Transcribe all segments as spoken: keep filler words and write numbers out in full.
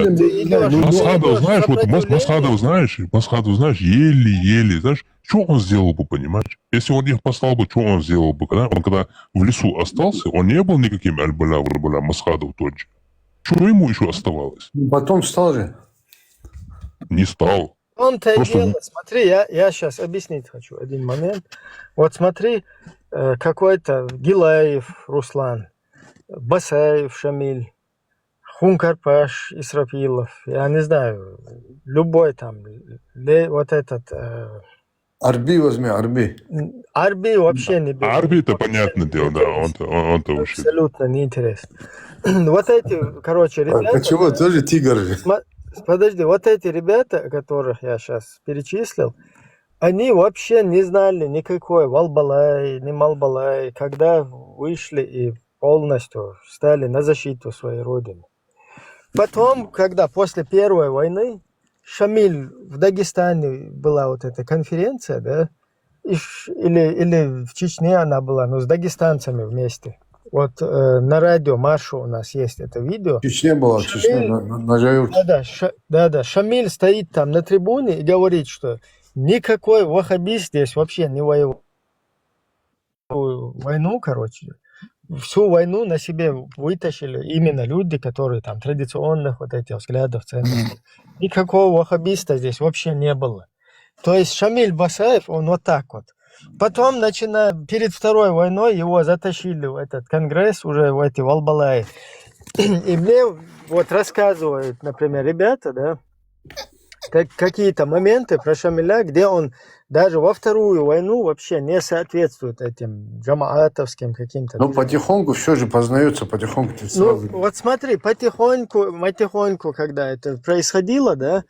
Ты не Масхадов, можешь знаешь, вот Мас- сопротивление. Масхадов, знаешь, Масхадов, знаешь, еле-еле, знаешь, что он сделал бы, понимаешь? Если он их послал бы, что он сделал бы, когда он когда в лесу остался, он не был никаким Аль-Баля, Аль-Баля Масхадов тот же. Что ему еще оставалось? Ну, потом стал же. Не стал. В том-то и Просто- дело, смотри, я, я сейчас объяснить хочу один момент. Вот смотри, э, какой-то Гилаев Руслан, Басаев Шамиль, Хункарпаш Исрапилов, я не знаю, любой там, ле- вот этот, э, Арби возьми, Арби. Арби вообще не беру. Арби это понятное дело, да, он-то он, он-то вообще. Абсолютно неинтересно. Вот эти, короче, А ребята... почему? Тоже тигр же. Сма- Подожди, вот эти ребята, которых я сейчас перечислил, они вообще не знали никакой Валбалай, ни Малбалай, когда вышли и полностью стали на защиту своей родины. Потом, когда после Первой войны Шамиль в Дагестане была вот эта конференция, да, и ш- или, или в Чечне она была, ну, с дагестанцами вместе. Вот э, на радио Маршу у нас есть это видео. В Чечне была, в Чечне, на, на, на Жаюрте. Да-да, Ша- да-да, Шамиль стоит там на трибуне и говорит, что никакой ваххабист здесь вообще не воевал. Войну, короче, всю войну на себе вытащили именно люди, которые там традиционных вот этих взглядов, ценностей. Никакого ваххабиста здесь вообще не было. То есть Шамиль Басаев, он вот так вот. Потом, начиная перед Второй войной, его затащили в этот конгресс, уже в эти Валбалаи. И мне вот рассказывают, например, ребята, да, как, какие-то моменты про Шамиля, где он даже во Вторую войну вообще не соответствует этим джамаатовским каким-то Ну, движениям. Потихоньку все же познается, потихоньку ты Ну, сразу. Вот смотри, потихоньку, потихоньку, когда это происходило, да,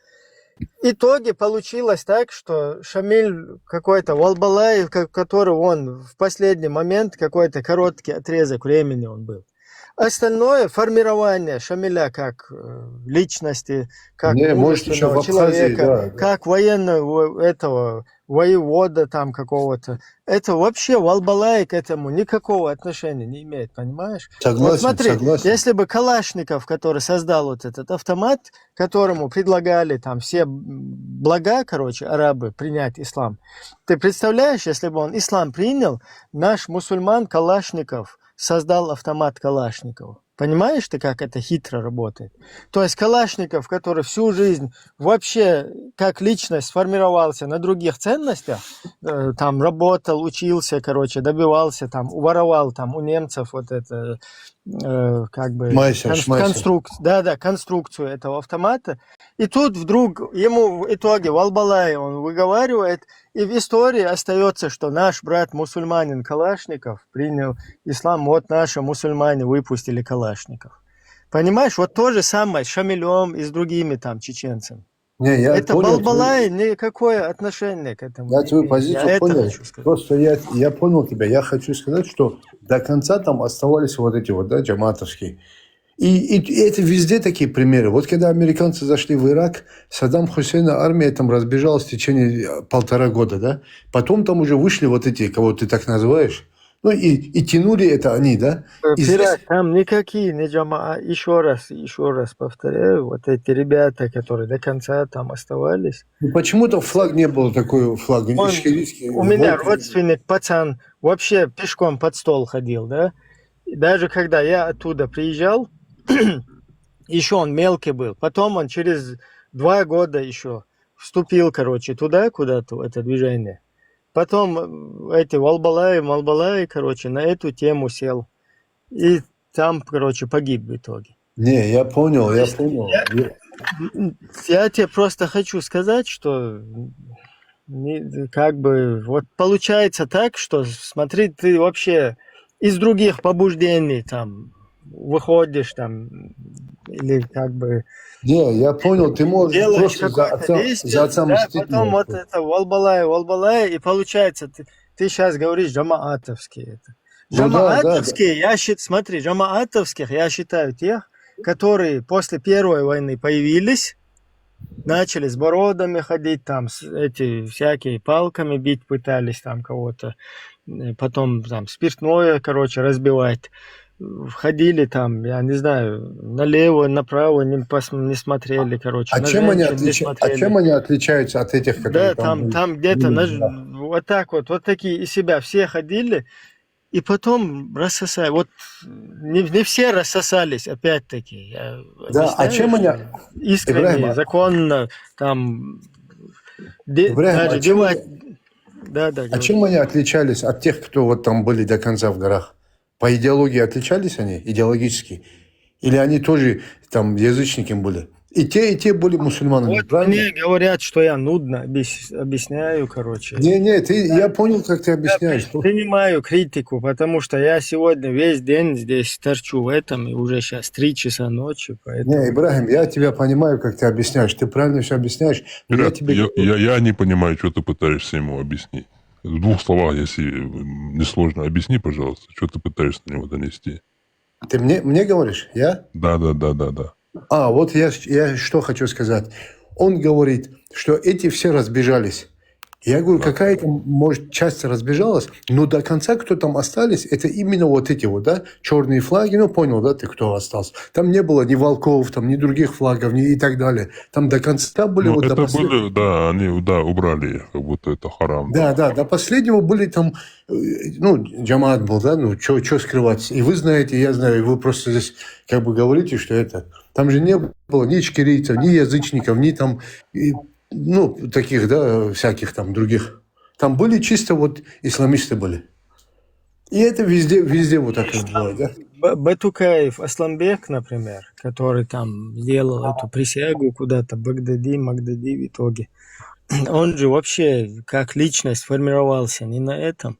в итоге получилось так, что Шамиль какой-то Валбалай, ко- который он в последний момент, какой-то короткий отрезок времени он был. Остальное формирование Шамиля как э, личности, как Не, может, ещё в мужественного Абхазии, человека, да, да. Как военного этого воевода там какого-то, это вообще Валбалай к этому никакого отношения не имеет, понимаешь? Согласен, Вот смотри, согласен. Если бы Калашников, который создал вот этот автомат, которому предлагали там все блага, короче, арабы принять ислам, ты представляешь, если бы он ислам принял, наш мусульман Калашников создал автомат Калашникова. Понимаешь ты, как это хитро работает? То есть Калашников, который всю жизнь вообще как личность сформировался на других ценностях, э, там работал, учился, короче, добивался, там воровал там у немцев вот это, э, как бы Шмайсер, Шмайсер. Конструкцию, да, да, конструкцию этого автомата. И тут вдруг ему в итоге Валбалай он выговаривает, и в истории остается, что наш брат мусульманин Калашников принял ислам, вот наши мусульмане выпустили Калашников. Понимаешь, вот то же самое с Шамилем и с другими там чеченцами. Не, я это понял, Балбалай, никакое отношение к этому. Я твою позицию я понял. Это хочу сказать. Просто я, я понял тебя. Я хочу сказать, что до конца там оставались вот эти вот, да, джаматовские. И, и, и это везде такие примеры. Вот когда американцы зашли в Ирак, Саддам Хусейна армия там разбежалась в течение полтора года, да? Потом там уже вышли вот эти, кого ты так называешь. Ну и, и тянули это они, да? Пират, там никакие не джамаа. Еще раз, еще раз повторяю, вот эти ребята, которые до конца там оставались. Ну почему-то флаг не был такой флаг. Он, у меня родственник, пацан, вообще пешком под стол ходил, да? И даже когда я оттуда приезжал, еще он мелкий был. Потом он через два года еще вступил, короче, туда, куда-то, в это движение. Потом эти Валбалаи, Малбалаи, короче, на эту тему сел. И там, короче, погиб в итоге. Не, я понял, я понял. Я, я тебе просто хочу сказать, что не, как бы вот получается так, что смотри, ты вообще из других побуждений там выходишь там или как бы... Не, я понял, ты можешь делаешь просто за какое-то отца, действие, за отца да, мстить. Потом вот Можешь. Это Валбалая, Валбалая, и получается, ты, ты сейчас говоришь джамаатовские это. Ну да, да, да. Джамаатовские, я счит, смотри, джамаатовских я считаю тех, которые после Первой войны появились, начали с бородами ходить, там с- эти всякие палками бить пытались, там кого-то, э, потом там спиртное, короче, разбивать. ходили там, я не знаю, налево, направо не, пос- не смотрели, короче, А на чем они, женщин не отлича- а смотрели. чем они отличаются от этих, которые Да, там, были? там где-то на, ж- Да. Вот так вот, вот такие из себя все ходили, и потом рассосали. Вот не, не все рассосались, опять-таки. Я Да, а объясняю, чем они, что искренне, Ибрахим, а- законно, там, де- Ибрахим, даже а чем девать. они- Да, да, А говори. Чем они отличались от тех, кто вот там были до конца в горах? По идеологии отличались они, идеологически? Или они тоже там язычники были? И те, и те были мусульманами, Вот правильно? Мне говорят, что я нудно объяс- объясняю, короче. Не, не, ты, я понял, как ты Я объясняешь. при- принимаю критику, потому что я сегодня весь день здесь торчу в этом, и уже сейчас три часа ночи, поэтому... Не, Ибрахим, я тебя понимаю, как ты объясняешь. Ты правильно все объясняешь. Но я Ребят, тебе я, говорю, я, я не понимаю, что ты пытаешься ему объяснить. В двух словах, если м, не сложно, объясни, пожалуйста, что ты пытаешься до него донести. Ты мне, мне говоришь, я? Да, да, да, да, да. А, вот я, с- я что хочу сказать. Он говорит, что эти все разбежались. Я говорю, какая-то, может, часть разбежалась, но до конца, кто там остались, это именно вот эти вот, да, черные флаги, ну, понял, да, ты, кто остался. Там не было ни волков, там, ни других флагов, ни и так далее. Там до конца были Ну, вот до это последнего. Были, да, они, да, убрали их, как будто это харам. Да, да, до последнего были там, э, ну, джамаат был, да, ну, что скрывать. И вы знаете, я знаю, и вы просто здесь как бы говорите, что это... Там же не было ни ичкерийцев, ни язычников, ни там, и, ну, таких, да, всяких там других. Там были чисто вот исламисты были. И это везде, везде вот так вот было, да? Б- Батукаев Асланбек, например, который там сделал эту присягу куда-то, Багдади, Магдади в итоге. Он же вообще как личность формировался не на этом.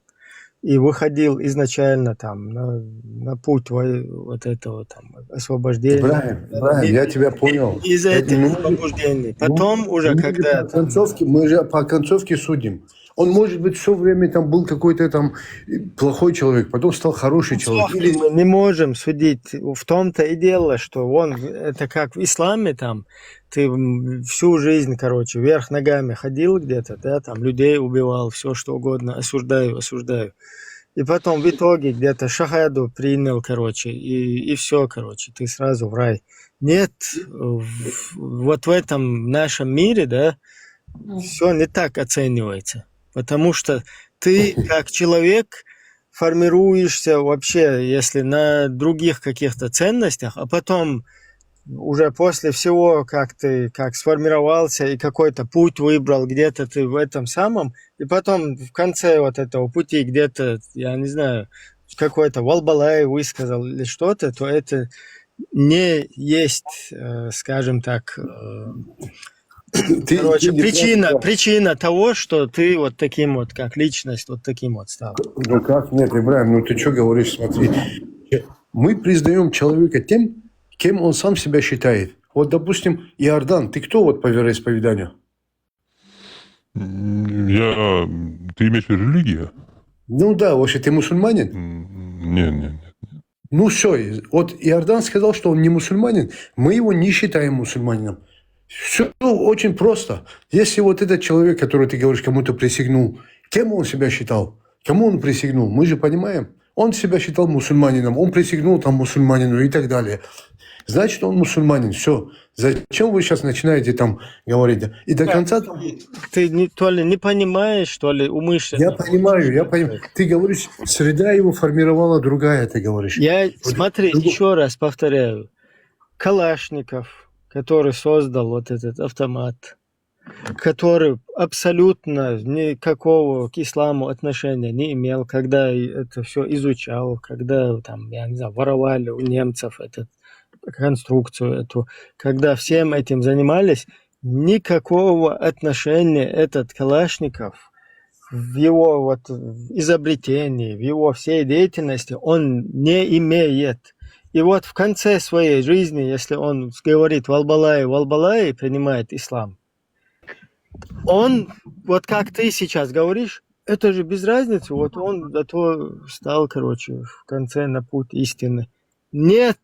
И выходил изначально там на, на путь во- вот этого там освобождения. Ибрахим, Ибрахим, я тебя понял. Из Это этих мы- освобождений. Ну, Потом уже, мы же когда по концовке, мы же по концовке судим. Он, может быть, все время там был какой-то там э, плохой человек, потом стал хороший человек. Или мы не можем судить. В том-то и дело, что он, это как в исламе там, ты м, всю жизнь, короче, вверх ногами ходил где-то, да, там людей убивал, все что угодно, осуждаю, осуждаю. И потом в итоге где-то шахаду принял, короче, и, и все, короче, ты сразу в рай. Нет, в- вот в этом нашем мире, да, все не так оценивается. Потому что ты как человек формируешься вообще, если на других каких-то ценностях, а потом уже после всего, как ты как сформировался и какой-то путь выбрал, где-то ты в этом самом, и потом в конце вот этого пути где-то, я не знаю, какой-то валбалай высказал или что-то, то это не есть, э, скажем так, э, Ты- короче, ты не причина, прав. Причина того, что ты вот таким вот, как личность, вот таким вот стал. Ну как нет, Ибрахим, ну ты что говоришь, смотри. Мы признаем человека тем, кем он сам себя считает. Вот, допустим, Иордан, ты кто вот по вероисповеданию? М, Я... Ты имеешь в виду религия? Ну да, вообще ты мусульманин? М, Не, не, не. Ну все, вот Иордан сказал, что он не мусульманин, мы его не считаем мусульманином. Все очень просто. Если вот этот человек, который ты говоришь, кому-то присягнул, кем он себя считал? Кому он присягнул? Мы же понимаем. Он себя считал мусульманином, он присягнул там мусульманину и так далее. Значит, он мусульманин. Все. Зачем вы сейчас начинаете там говорить? И до конца... Ты не, то ли не понимаешь, то ли умышленно. Я понимаю, я понимаю. Ты говоришь, среда его формировала другая, ты говоришь. Я, смотри, Другу- еще раз повторяю. Калашников, который создал вот этот автомат, который абсолютно никакого к исламу отношения не имел, когда и это все изучал, когда там, я не знаю, воровали у немцев эту конструкцию эту, когда всем этим занимались, никакого отношения этот Калашников в его вот изобретении, в его всей деятельности он не имеет. И вот в конце своей жизни, если он говорит «Валбалай, Валбалай», принимает ислам, он, вот как ты сейчас говоришь, это же без разницы, вот он зато стал, короче, в конце на путь истины. Нет,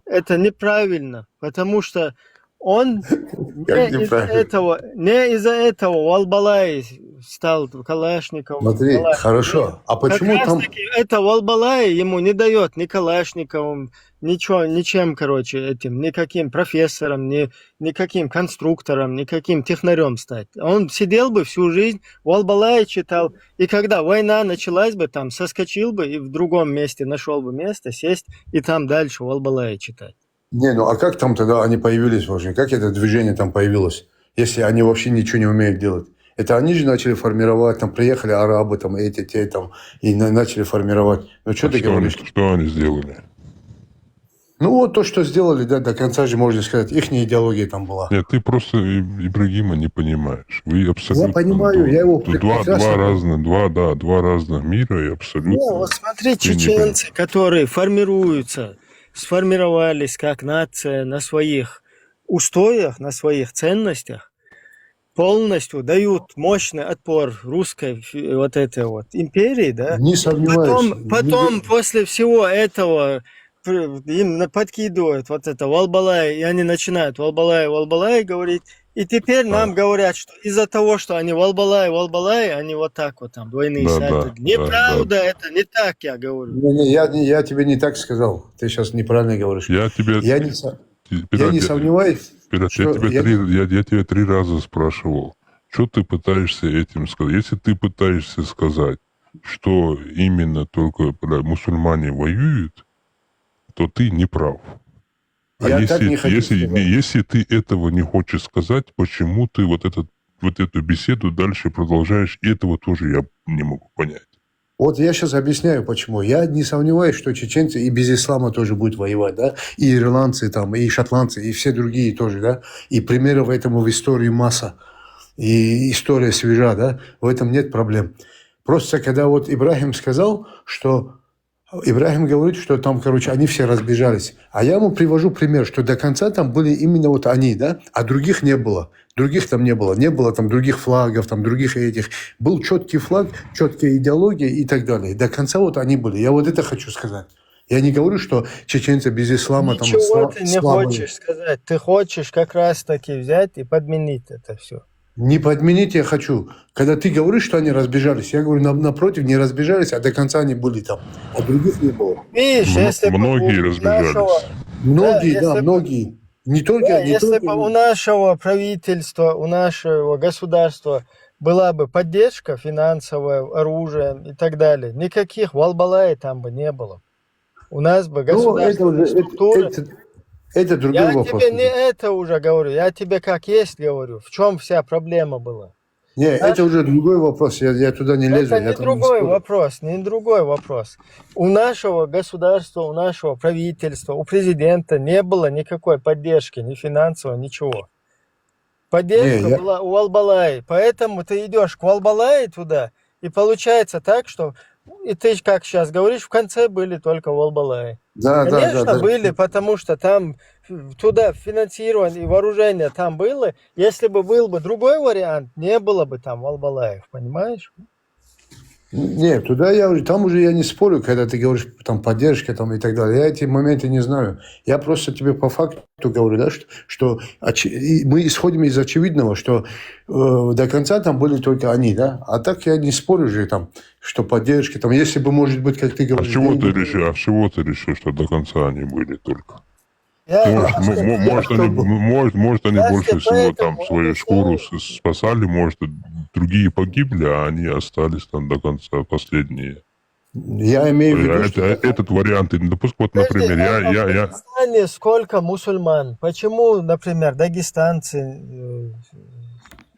это неправильно, потому что он не из-за этого, не из-за этого Валбалай стал Калашниковым. Смотри, Калашников. Хорошо. А Как почему раз там... таки это Уалбалай ему не дает ни Калашниковым, ничего, ничем, короче, этим, никаким профессором, ни, никаким конструктором, никаким технарем стать. Он сидел бы всю жизнь, Уалбалай читал. И когда война началась бы, там соскочил бы и в другом месте нашел бы место, сесть и там дальше Уалбалай читать. Не, ну а как там тогда они появились вообще? Как это движение там появилось? Если они вообще ничего не умеют делать. Это они же начали формировать, там приехали арабы, там эти, те, там, и на- начали формировать. Ну что А ты что, они, говоришь? Что они сделали? Ну вот то, что сделали, да, до конца же можно сказать, их идеология там была. Нет, ты просто И- Ибрагима не понимаешь. Вы абсолютно... Я понимаю, я его ду- два, прекрасно два понимаю. разных, два, да, два разных мира и абсолютно... Ну, вот смотри, ты не чеченцы, которые формируются, сформировались как нация на своих устоях, на своих ценностях, полностью дают мощный отпор русской фи- вот этой вот империи, да? Не сомневаюсь. Потом, Не- потом после всего этого пр- им на- подкидывают вот это Уалбалай, и они начинают Уалбалай, Уалбалай говорить. И теперь нам говорят, что из-за того, что они Уалбалай, Уалбалай, они вот так вот там двойные Да, стандарты. да, да, Неправда это, не так я говорю. Не, не, я, не- я тебе не так сказал. Ты сейчас неправильно говоришь. Я тебе... Я не, со- Пират, я не я- сомневаюсь, Пират, что я, тебя я- три, я, я тебя три раза спрашивал, что ты пытаешься этим сказать. Если ты пытаешься сказать, что именно только бля, мусульмане воюют, то ты не прав. А Я если, так не хочу если, сказать. не- если ты этого не хочешь сказать, почему ты вот, этот, вот эту беседу дальше продолжаешь, и этого тоже я не могу понять. Вот я сейчас объясняю, почему. Я не сомневаюсь, что чеченцы и без ислама тоже будут воевать, да, и ирландцы там, и шотландцы, и все другие тоже, да, и примеров этому в истории масса, и история свежа, да, в этом нет проблем. Просто когда вот Ибрахим сказал, что Ибрахим говорит, что там, короче, они все разбежались. А я ему привожу пример, что до конца там были именно вот они, да, а других не было. Других там не было. Не было там других флагов, там других этих. Был четкий флаг, четкая идеология и так далее. До конца вот они были. Я вот это хочу сказать. Я не говорю, что чеченцы без ислама там Ничего сла- ты не слабые. Хочешь сказать. Ты хочешь как раз таки взять и подменить это все. Не подменить я хочу. Когда ты говоришь, что они разбежались, я говорю, на- напротив, не разбежались, а до конца они были там. А других не было. Видишь, Мно- если бы многие у разбежались. нашего, Многие, Да, да, если бы- многие. Не только, да, не если только бы у нашего правительства, у нашего государства была бы поддержка финансовая, оружием и так далее, никаких Уалбалай там бы не было. У нас бы Ну, это, государственные уже- это, структуры... это, это другой Я вопрос. тебе не это уже говорю, я тебе как есть говорю, в чем вся проблема была. Не, это уже другой вопрос, я, я туда не лезу. Это я не там другой спорю. Вопрос, не другой вопрос. У нашего государства, у нашего правительства, у президента не было никакой поддержки, ни финансовой, ничего. Поддержка Не, я- была у Уалбалай, поэтому ты идешь к Уалбалай туда, и получается так, что и ты, как сейчас говоришь, в конце были только Уалбалай. Да, да, да, Конечно, да. Были, потому что там туда финансирование и вооружение там было. Если бы был бы другой вариант, не было бы там Уалбалаев, понимаешь? Нет, туда я уже, там уже я не спорю, когда ты говоришь там поддержка там и так далее. Я эти моменты не знаю. Я просто тебе по факту говорю, да, что, что очи- и мы исходим из очевидного, что э, до конца там были только они, да. А так я не спорю же там, что поддержка там, если бы, может быть, как ты А с говоришь, чего ты деньги- решил? А с чего ты решил, что до конца они были только? Я Может, м- м- может, они, м- может, может, они Знаешь, больше всего поэтому там свою они шкуру стали- с- спасали, может, другие погибли, а они остались там до конца, последние. Я имею в виду, Э, что это- этот вариант, и, допустим, вот, Подожди, например, я, а- а я, в я, Дагестане сколько мусульман? Почему, например, дагестанцы, э,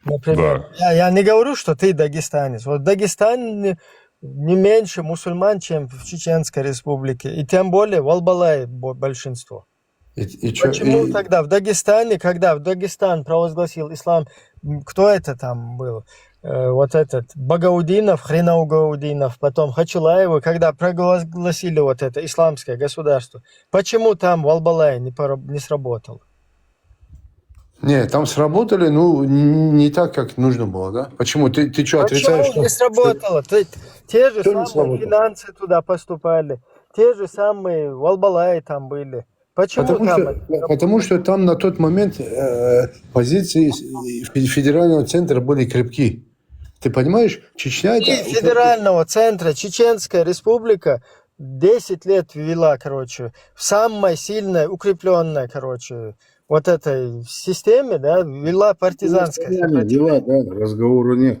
например, я, я не говорю, что ты дагестанец. Вот в Дагестане не меньше мусульман, чем в Чеченской Республике. И тем более в Албалае бо- большинство. И, и чё- Почему и- тогда в Дагестане, когда в Дагестан провозгласил ислам, м, кто это там был? Э, вот этот Багаудинов, Хренаугаудинов, потом Хачилаевы, когда провозгласили вот это исламское государство, почему там в Албалае не, пораб- не сработало? Не, там сработали, ну, н- не так, как нужно было, да? Почему? Ты, ты что, Почему отрицаешь, что... не сработало? Ты- те же Что не самые сработало? Финансы туда поступали, те же самые в Албалае там были. Почему Потому там что, это не потому что там на тот момент э, позиции с- и фе- федерального центра были крепки. Ты понимаешь, Чечня это... И федерального центра Чеченская Республика десять лет вела, короче, в самой сильной, укрепленной, короче, вот этой системе, да, вела партизанское Вела, сопротивление. Да, разговора нет.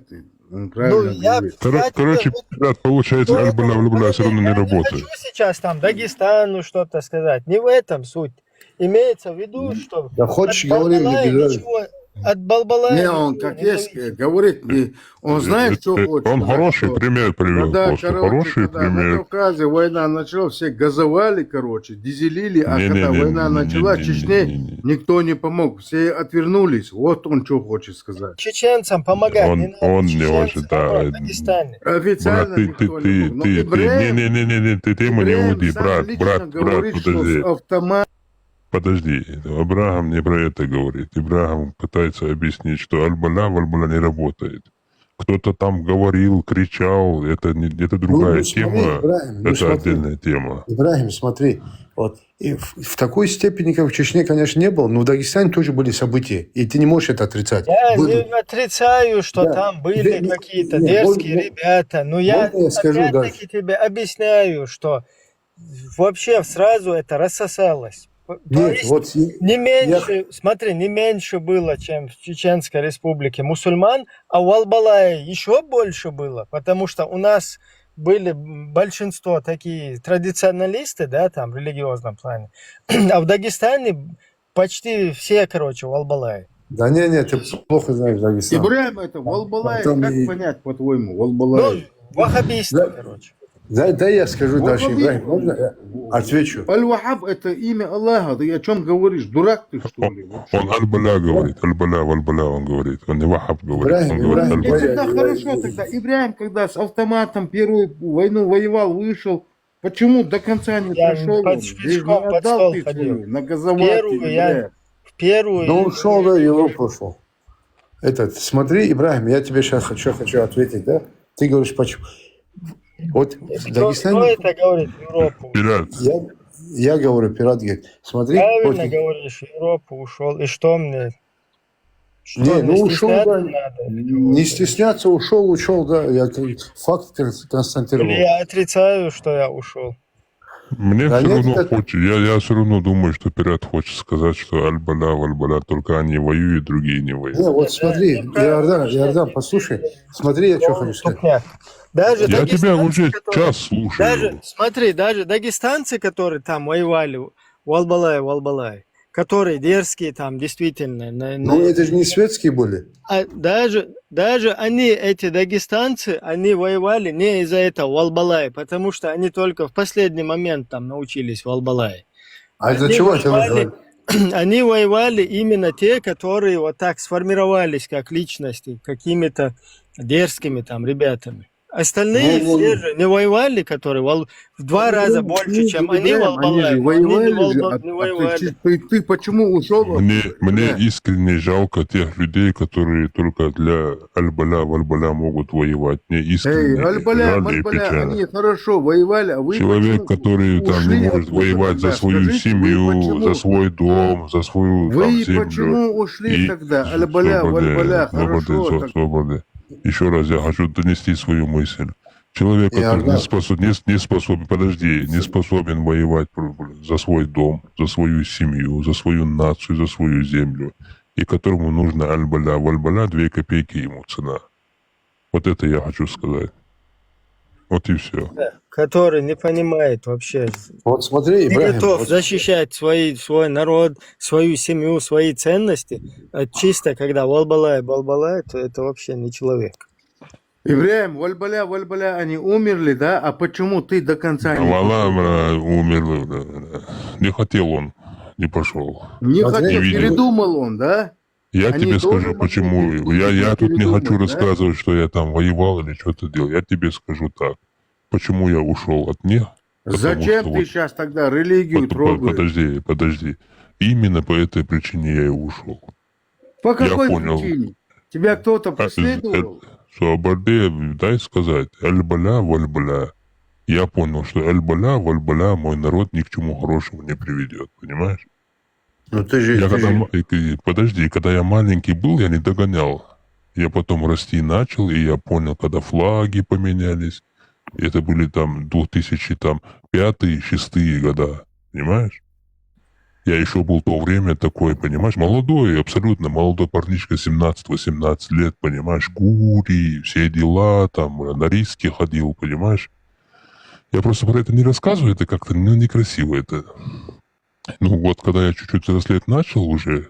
Он Ну, правильно я, говорит. Кор- я Короче, тебе вот брат, получается, Поэтому, Аль-Баля, Аль-Баля все равно не я не работает. хочу сейчас там Дагестану что-то сказать. Не в этом суть. Имеется в виду, что Да хочешь, от говори, Балбалая не обижай. ничего, от Балбалая Не, ничего он не как есть зависит. э, говорит, не, он знаешь, Э, что э, хочет Он сказать, хороший что пример привел когда, просто. короче, Хороший когда на пример. Кавказе война началась, все газовали, короче, дизелили, а Не, не, когда не, война не, не, началась, не, в Чечне не, не. никто не помог, все отвернулись. Вот он что хочет сказать. Чеченцам помогать Он- не надо. он не Чеченцам хочет, да, помогать э, Дагестане. Брат, Официально ты, ты, никто не ты, помог. Но ты, ты, не, Ибраим, не, не, не, не, ты тему не Ибраим уводи, сам брат, лично брат, брат, говорит, что с подожди. автомат Подожди, Абрахам не про это говорит. Абрахам пытается объяснить, что Аль-Баля, Аль-Баля не работает. Кто-то там говорил, кричал, это, не, это Ну, другая ну, смотри, тема, Ибраим, ну, это смотри. Отдельная тема. Ибраим, смотри, вот и в, в такой степени, как в Чечне, конечно, не было, но в Дагестане тоже были события, и ты не можешь это отрицать. Я Были. Не отрицаю, что Да. Там были Не, не, какие-то не, дерзкие можно- ребята, но я можно я скажу опять-таки дальше? Тебе объясняю, что вообще сразу это рассосалось. То Нет, есть вот и- не меньше, смотри, не меньше было, чем в Чеченской Республике мусульман, а в Албалае еще больше было, потому что у нас были большинство такие традиционалисты, да, там, в религиозном плане, а в Дагестане почти все, короче, в Албалае. Да не, не, ты плохо знаешь Дагестан. Ибраим, это Валбалай, Там как и- понять, по-твоему, Ну, Валбалай? ваххабисты, Да. Короче. Да, да, я скажу Вот дальше, смотри. Ибраим, можно я отвечу? Аль-Вахаб — это имя Аллаха, ты о чем говоришь, дурак ты, что ли? Вообще? Он Аль-Баля говорит, Аль-Баля, Аль-Баля он говорит. Он не Вахаб говорит, Ибраим, он говорит Ибраим, Ты Ибраим, тогда Ибраим, хорошо, Ибраим. Тогда Ибраим, когда с автоматом первую войну воевал, вышел, почему до конца не Я прошел? под- Он? Ты же не пешком под отдал стол ты ходил. свою на газовать, Первую я- Ибраим. В первую... Ну, ушел, да, Европу ушел. Этот, смотри, Ибраим, я тебе сейчас хочу, хочу ответить, да? Ты говоришь, почему? Вот в Кто, Дагестане... кто это говорит, Европу? Пират. Я, я говорю, пират говорит, смотри, Правильно Путин, говоришь, Европу ушел. И что мне? Что, Не, мне ну, ушёл, стесняться да. Надо? Не стесняться, ушел, ушел, да. Я как факт кон- констатировал. Или я отрицаю, что я ушел? Мне Да все нет, равно это- хочет, я, я все равно думаю, что пират хочет сказать, что Аль-Баля, Аль-Баля, только они воюют, другие не воюют. Не, вот смотри, неправильно, Иордан, подожди. Иордан, послушай, смотри, я что хочу Полный сказать. тупняк. Даже Я тебя дагестанцы, уже которые- час слушаю. Даже, смотри, даже дагестанцы, которые там воевали, Валбалай, Валбалай, которые дерзкие там действительно. На- Ну, на- это же не светские были. А даже, даже они, эти дагестанцы, они воевали не из-за этого Валбалай, потому что они только в последний момент там научились Валбалай. А из-за Они чего это воевали, называют? Они воевали именно те, которые вот так сформировались как личности, какими-то дерзкими там ребятами. Остальные Ну, ну, все ну. же не воевали, которые вол- в два раза больше, чем они, Ибраим, они Валбалай, же но они не воевали же. вол- А, не а воевали. ты, ты- ты почему ушел? Мне, мне Да. Искренне жалко тех людей, которые только для Аль-Баля, Аль-Баля могут воевать. Мне искренне Эй, Аль-Баля, жаль и Аль-Баля, печально. Они хорошо воевали, а вы Человек, почему который там не ушли может оттуда воевать тогда? За свою Скажите, вы семью, почему? За свой дом, за свою там Вы землю. почему ушли И тогда? Аль-Баля, свободы, Валь-Баля, свободы, хорошо. сво- Так- свободы. Еще раз я хочу донести свою мысль. Человек, Я который не, рад. способ, не, не способен, подожди, не способен воевать пр- пр- за свой дом, за свою семью, за свою нацию, за свою землю, и которому нужно Аль-Баля, Валь-Баля, две копейки ему цена. Вот это я хочу сказать. Вот и все. Который не понимает вообще, Вот смотри, не Ибраим, готов вот- защищать свои, свой народ, свою семью, свои ценности. А чисто когда Валбалай, Балбалай, то это вообще не человек. Ибраим, Валь-Баля, Валь-Баля, они умерли, да? А почему ты до конца не Вала пошёл? Бла, умер, да, да, да. Не хотел он, не пошел. Не Смотри, хотел, видели? Передумал он, да? Я Они тебе скажу, должны почему. были Я, я тут не передумать, хочу да? Рассказывать, что я там воевал или что-то делал. Я тебе скажу так. Почему я ушел от них? Потому Зачем что ты вот сейчас тогда религию Под- под- трогаешь? Подожди, подожди. Именно по этой причине я и ушел. По Я какой понял. Причине? Тебя кто-то А, преследовал? э, Суабарде, дай сказать, Аль-Баля, Валь-Баля. Я понял, что Аль-Баля, Валь-Баля мой народ ни к чему хорошему не приведет, понимаешь? Ну ты же... Я ты когда же- ма- э, э, подожди, когда я маленький был, я не догонял. Я потом расти начал, и я понял, когда флаги поменялись. Это были там две тысячи, там, пятые, шестые года, понимаешь? Я еще был в то время такой, понимаешь, молодой, абсолютно молодой парнишка, семнадцать-восемнадцать лет, понимаешь, гури, все дела, там, на риски ходил, понимаешь. Я просто про это не рассказываю, это как-то, ну, некрасиво это. Ну вот, когда я чуть-чуть взрослеть начал уже,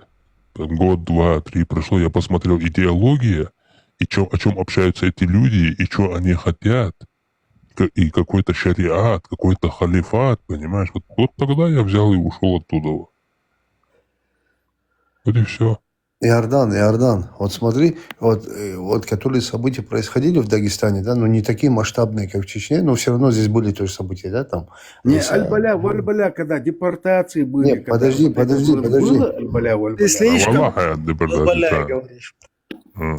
там год, два, три прошло, я посмотрел идеология, и чё, о чем общаются эти люди, и что они хотят, и какой-то шариат, какой-то халифат, понимаешь? Вот, вот тогда я взял и ушел оттуда. Вот и все. Иордан, Иордан, вот смотри, вот, э, вот которые события происходили в Дагестане, да, но не такие масштабные, как в Чечне, но все равно здесь были тоже события, да, там. Не, Аль-Баля, Валь-Баля, когда депортации были. Нет, подожди, подожди, подожди. Было Аль-Баля, Валь-Баля. Ты слишком Аллаха депортация.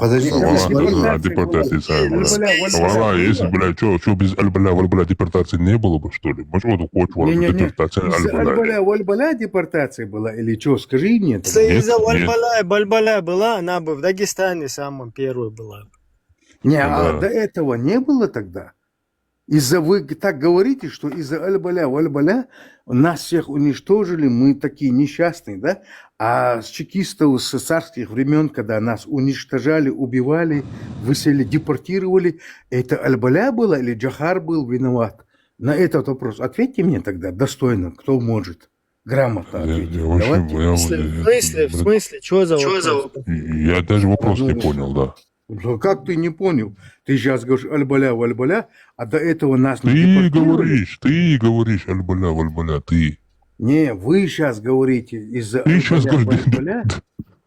Подожди, Валла, депортация. Валла, если, бля, что, что без Аль-Баля, Валь-Баля депортации не было бы, что ли? Может, вот хочешь, Не-не-не, депортация из-за Аль-Баля. Аль-Баля, Валь-Баля депортация была или что? Скажи мне. Если Нет, из-за нет. Валь-Баля, Валь-Баля была, она бы в Дагестане самом первой была. Не, а Да. До этого не было тогда. Из-за вы так говорите, что из-за Аль-Баля, Валь-Баля нас всех уничтожили, мы такие несчастные, да? А с чекистов, с царских времен, когда нас уничтожали, убивали, выселили, депортировали, это Аль-Баля было или Джохар был виноват? На этот вопрос ответьте мне тогда достойно, кто может грамотно Я, ответить. я вообще, Давайте. я, В смысле, в смысле, что за вопрос? я даже вопрос не понял, да. Ну, как ты не понял? Ты сейчас говоришь Аль-Баля, Валь-Баля, а до этого нас не Ты депортировали? говоришь, ты говоришь, Аль-Баля, Валь-Баля, ты. Не, вы сейчас говорите из-за Ты сейчас Аль-Баля, говоришь, Валь-Баля.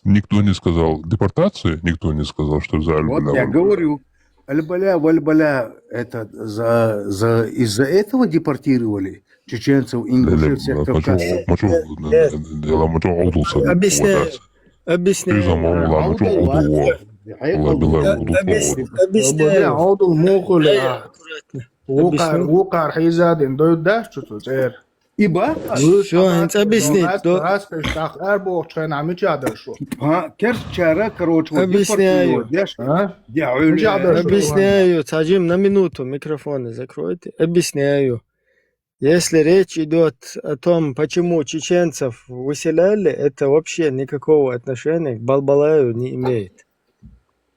Никто не сказал депортация, никто не сказал, что за Вот Аль-Баля, я Валь-Баля. Говорю, Аль-Баля, Валь-Баля, это за, за, из-за этого депортировали чеченцев, ингушей, всех кавказцев. Мачо, мачо, мачо, Объясняю. Объясняю. Мачо, Алла, Алла, Объяс- Алла, Объясняю. Объясняю. Абуде аудул мохули Эй, а. аккуратно. Укар Объясни. укар хизадин дойдаш чу цер. Иба? Всё, хӀинца объяснить, да? Раска штах арбохчхен амичадаш. А, керчара, короче, вот Объясняю. Депортировать, знаешь? А? Я говорю, Джабер. Объясняю. Саджим, на минуту микрофоны закройте. Объясняю. Если речь идет о том, почему чеченцев выселяли, это вообще никакого отношения к Балбалаю не имеет.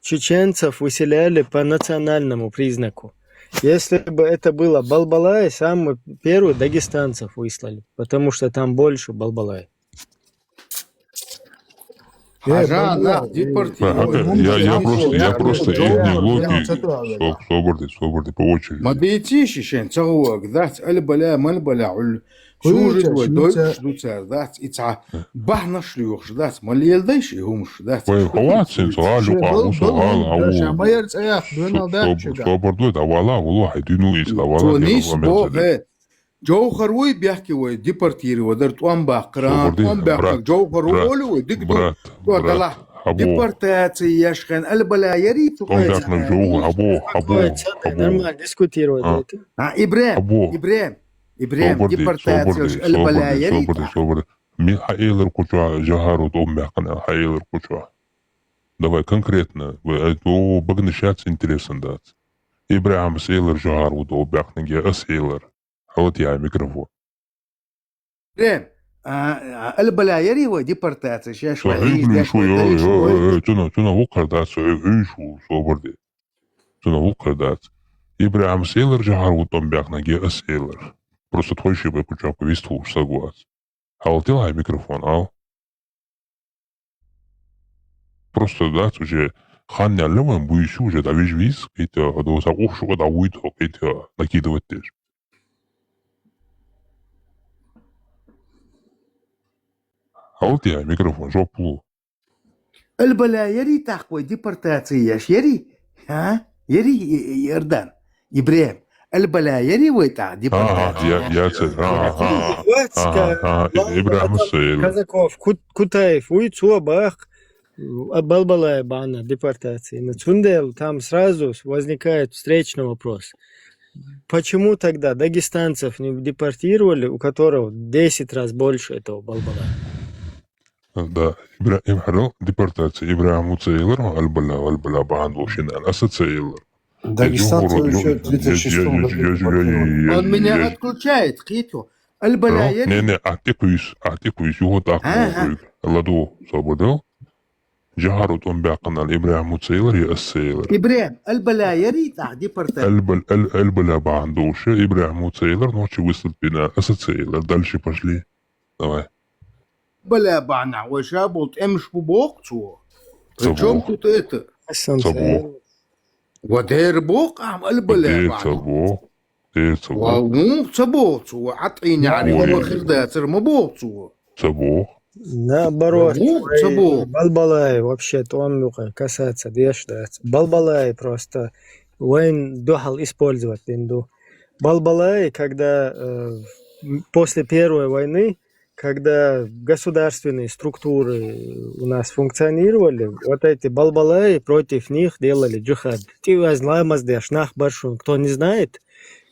Чеченцев выселяли по национальному признаку. Если бы это было Балбалай, самый первый дагестанцев выслали, потому что там больше Балбалай. Хажа, да, депортировали. Я, я просто, я просто их не логику. Соборды, соборды, по очереди. Ма бийци шишен, цагуак, дац, Аль-Баля, Маль-Баля, уль. Чужит вой, дойш дуцар, дац, ица. Бахнаш льюхш, дац, ма лелдайш и хумш, дац. Вай, хавацин, цагал, юка, усу, гал, ау. Майер цаях, дунал да. Соборды, да, вала, вала, хай, дину, ис, да, вала. Тонис, бо, хе. Джоухар вой бяхки вой, депортировать, дар тӀом баккара, тӀом баккара, Джоухар вой, дик ду, дала. Депортация яшхан, Аль-Баля яри, тӀом баккара, Джоухар, або, або, або. Нормально дискутировать дайте. А, Ибрем, Ибрем, Ибрем, депортация, Аль-Баля яри. Мин хьаэлар куча, Джохар ву тӀом баккана, хьаэлар куча. Давай конкретно, о, багнашац интересно дац. Ибрахим сэлар Джохар ву тӀом баккана, ге ас элар. Хават я микрофон. Ибрем, а, а, Аль-Баля яри вой депортация, шеш вой. Шу, шу, ё, ё, ё, цуна, цуна вукхар дац, ё, ё, шу, соборды. Цуна вукхар дац. Ибрахим сэлар Джохар ву тӀом баккана, ге ас элар. Просто тхойши бай куча повестку уж сагвац. Хават я микрофон, ал. Просто, да, уже хан ялла ван буйшу уже да виж виз, это, да, са ух, шука да уйт, это, накидывать деш. Хават я микрофон, жоп лу. Аль-Баля яри тахвой депортация яш, яри? А? Яри, э, э, Иордан? Ибрем. Аль-Баля яри вой та депортация? Ага, я, я, ага, ага, ага, Ибрахим сэлар. Казаков, Кут-, Кутаев, уй, цуа бах, а, Балбалай бана депортация. Но цундел там сразу возникает встречный вопрос. Почему тогда дагестанцев не депортировали, у которого десять раз больше этого Балбалая? Да, Ибра-, Ибра-, депортация. ИбрагӀиму ца аьлар, албала, албала багьанду шин аса ца аьлар. Дагестан ещё в тридцать шестом году депортировали. Он меня отключает, кхету. Албала яри? Не, не, ахти куйс, ахти куйс, юго так. Ага. Ладу, сободал. Жагьар утӀун бяхъанал ИбрагӀиму ца аьлар, я аса ца аьлар. ИбрагӀим, албала яри, так, депортация. Албал-, ал-, албала багьанду ша, ИбрагӀиму ца аьлар, ночи выступина, аса ца аьлар. Дальше пошли. Давай. Бала бана, ва ша бол, тӀемаш бу боху цо. Ца Причём боху. Тут это? Ца боху. Ва дер боху, ам албала бана. Ца боху. Дер ца боху. Ва, ну, ца боху цо, ва атӀина, ва хир дацар ма боху цо. Ца боху. Наоборот, ва ца боху. Балбалай вообще тӀом юкъа касаться деш дац. Балбалай просто вайн духьал использовать дин ду. Балбалай, когда, э, м, после Первой войны, когда государственные структуры у нас функционировали, вот эти балбалаи против них делали джихад. Тиваз ламаз деш нах баршун, кто не знает,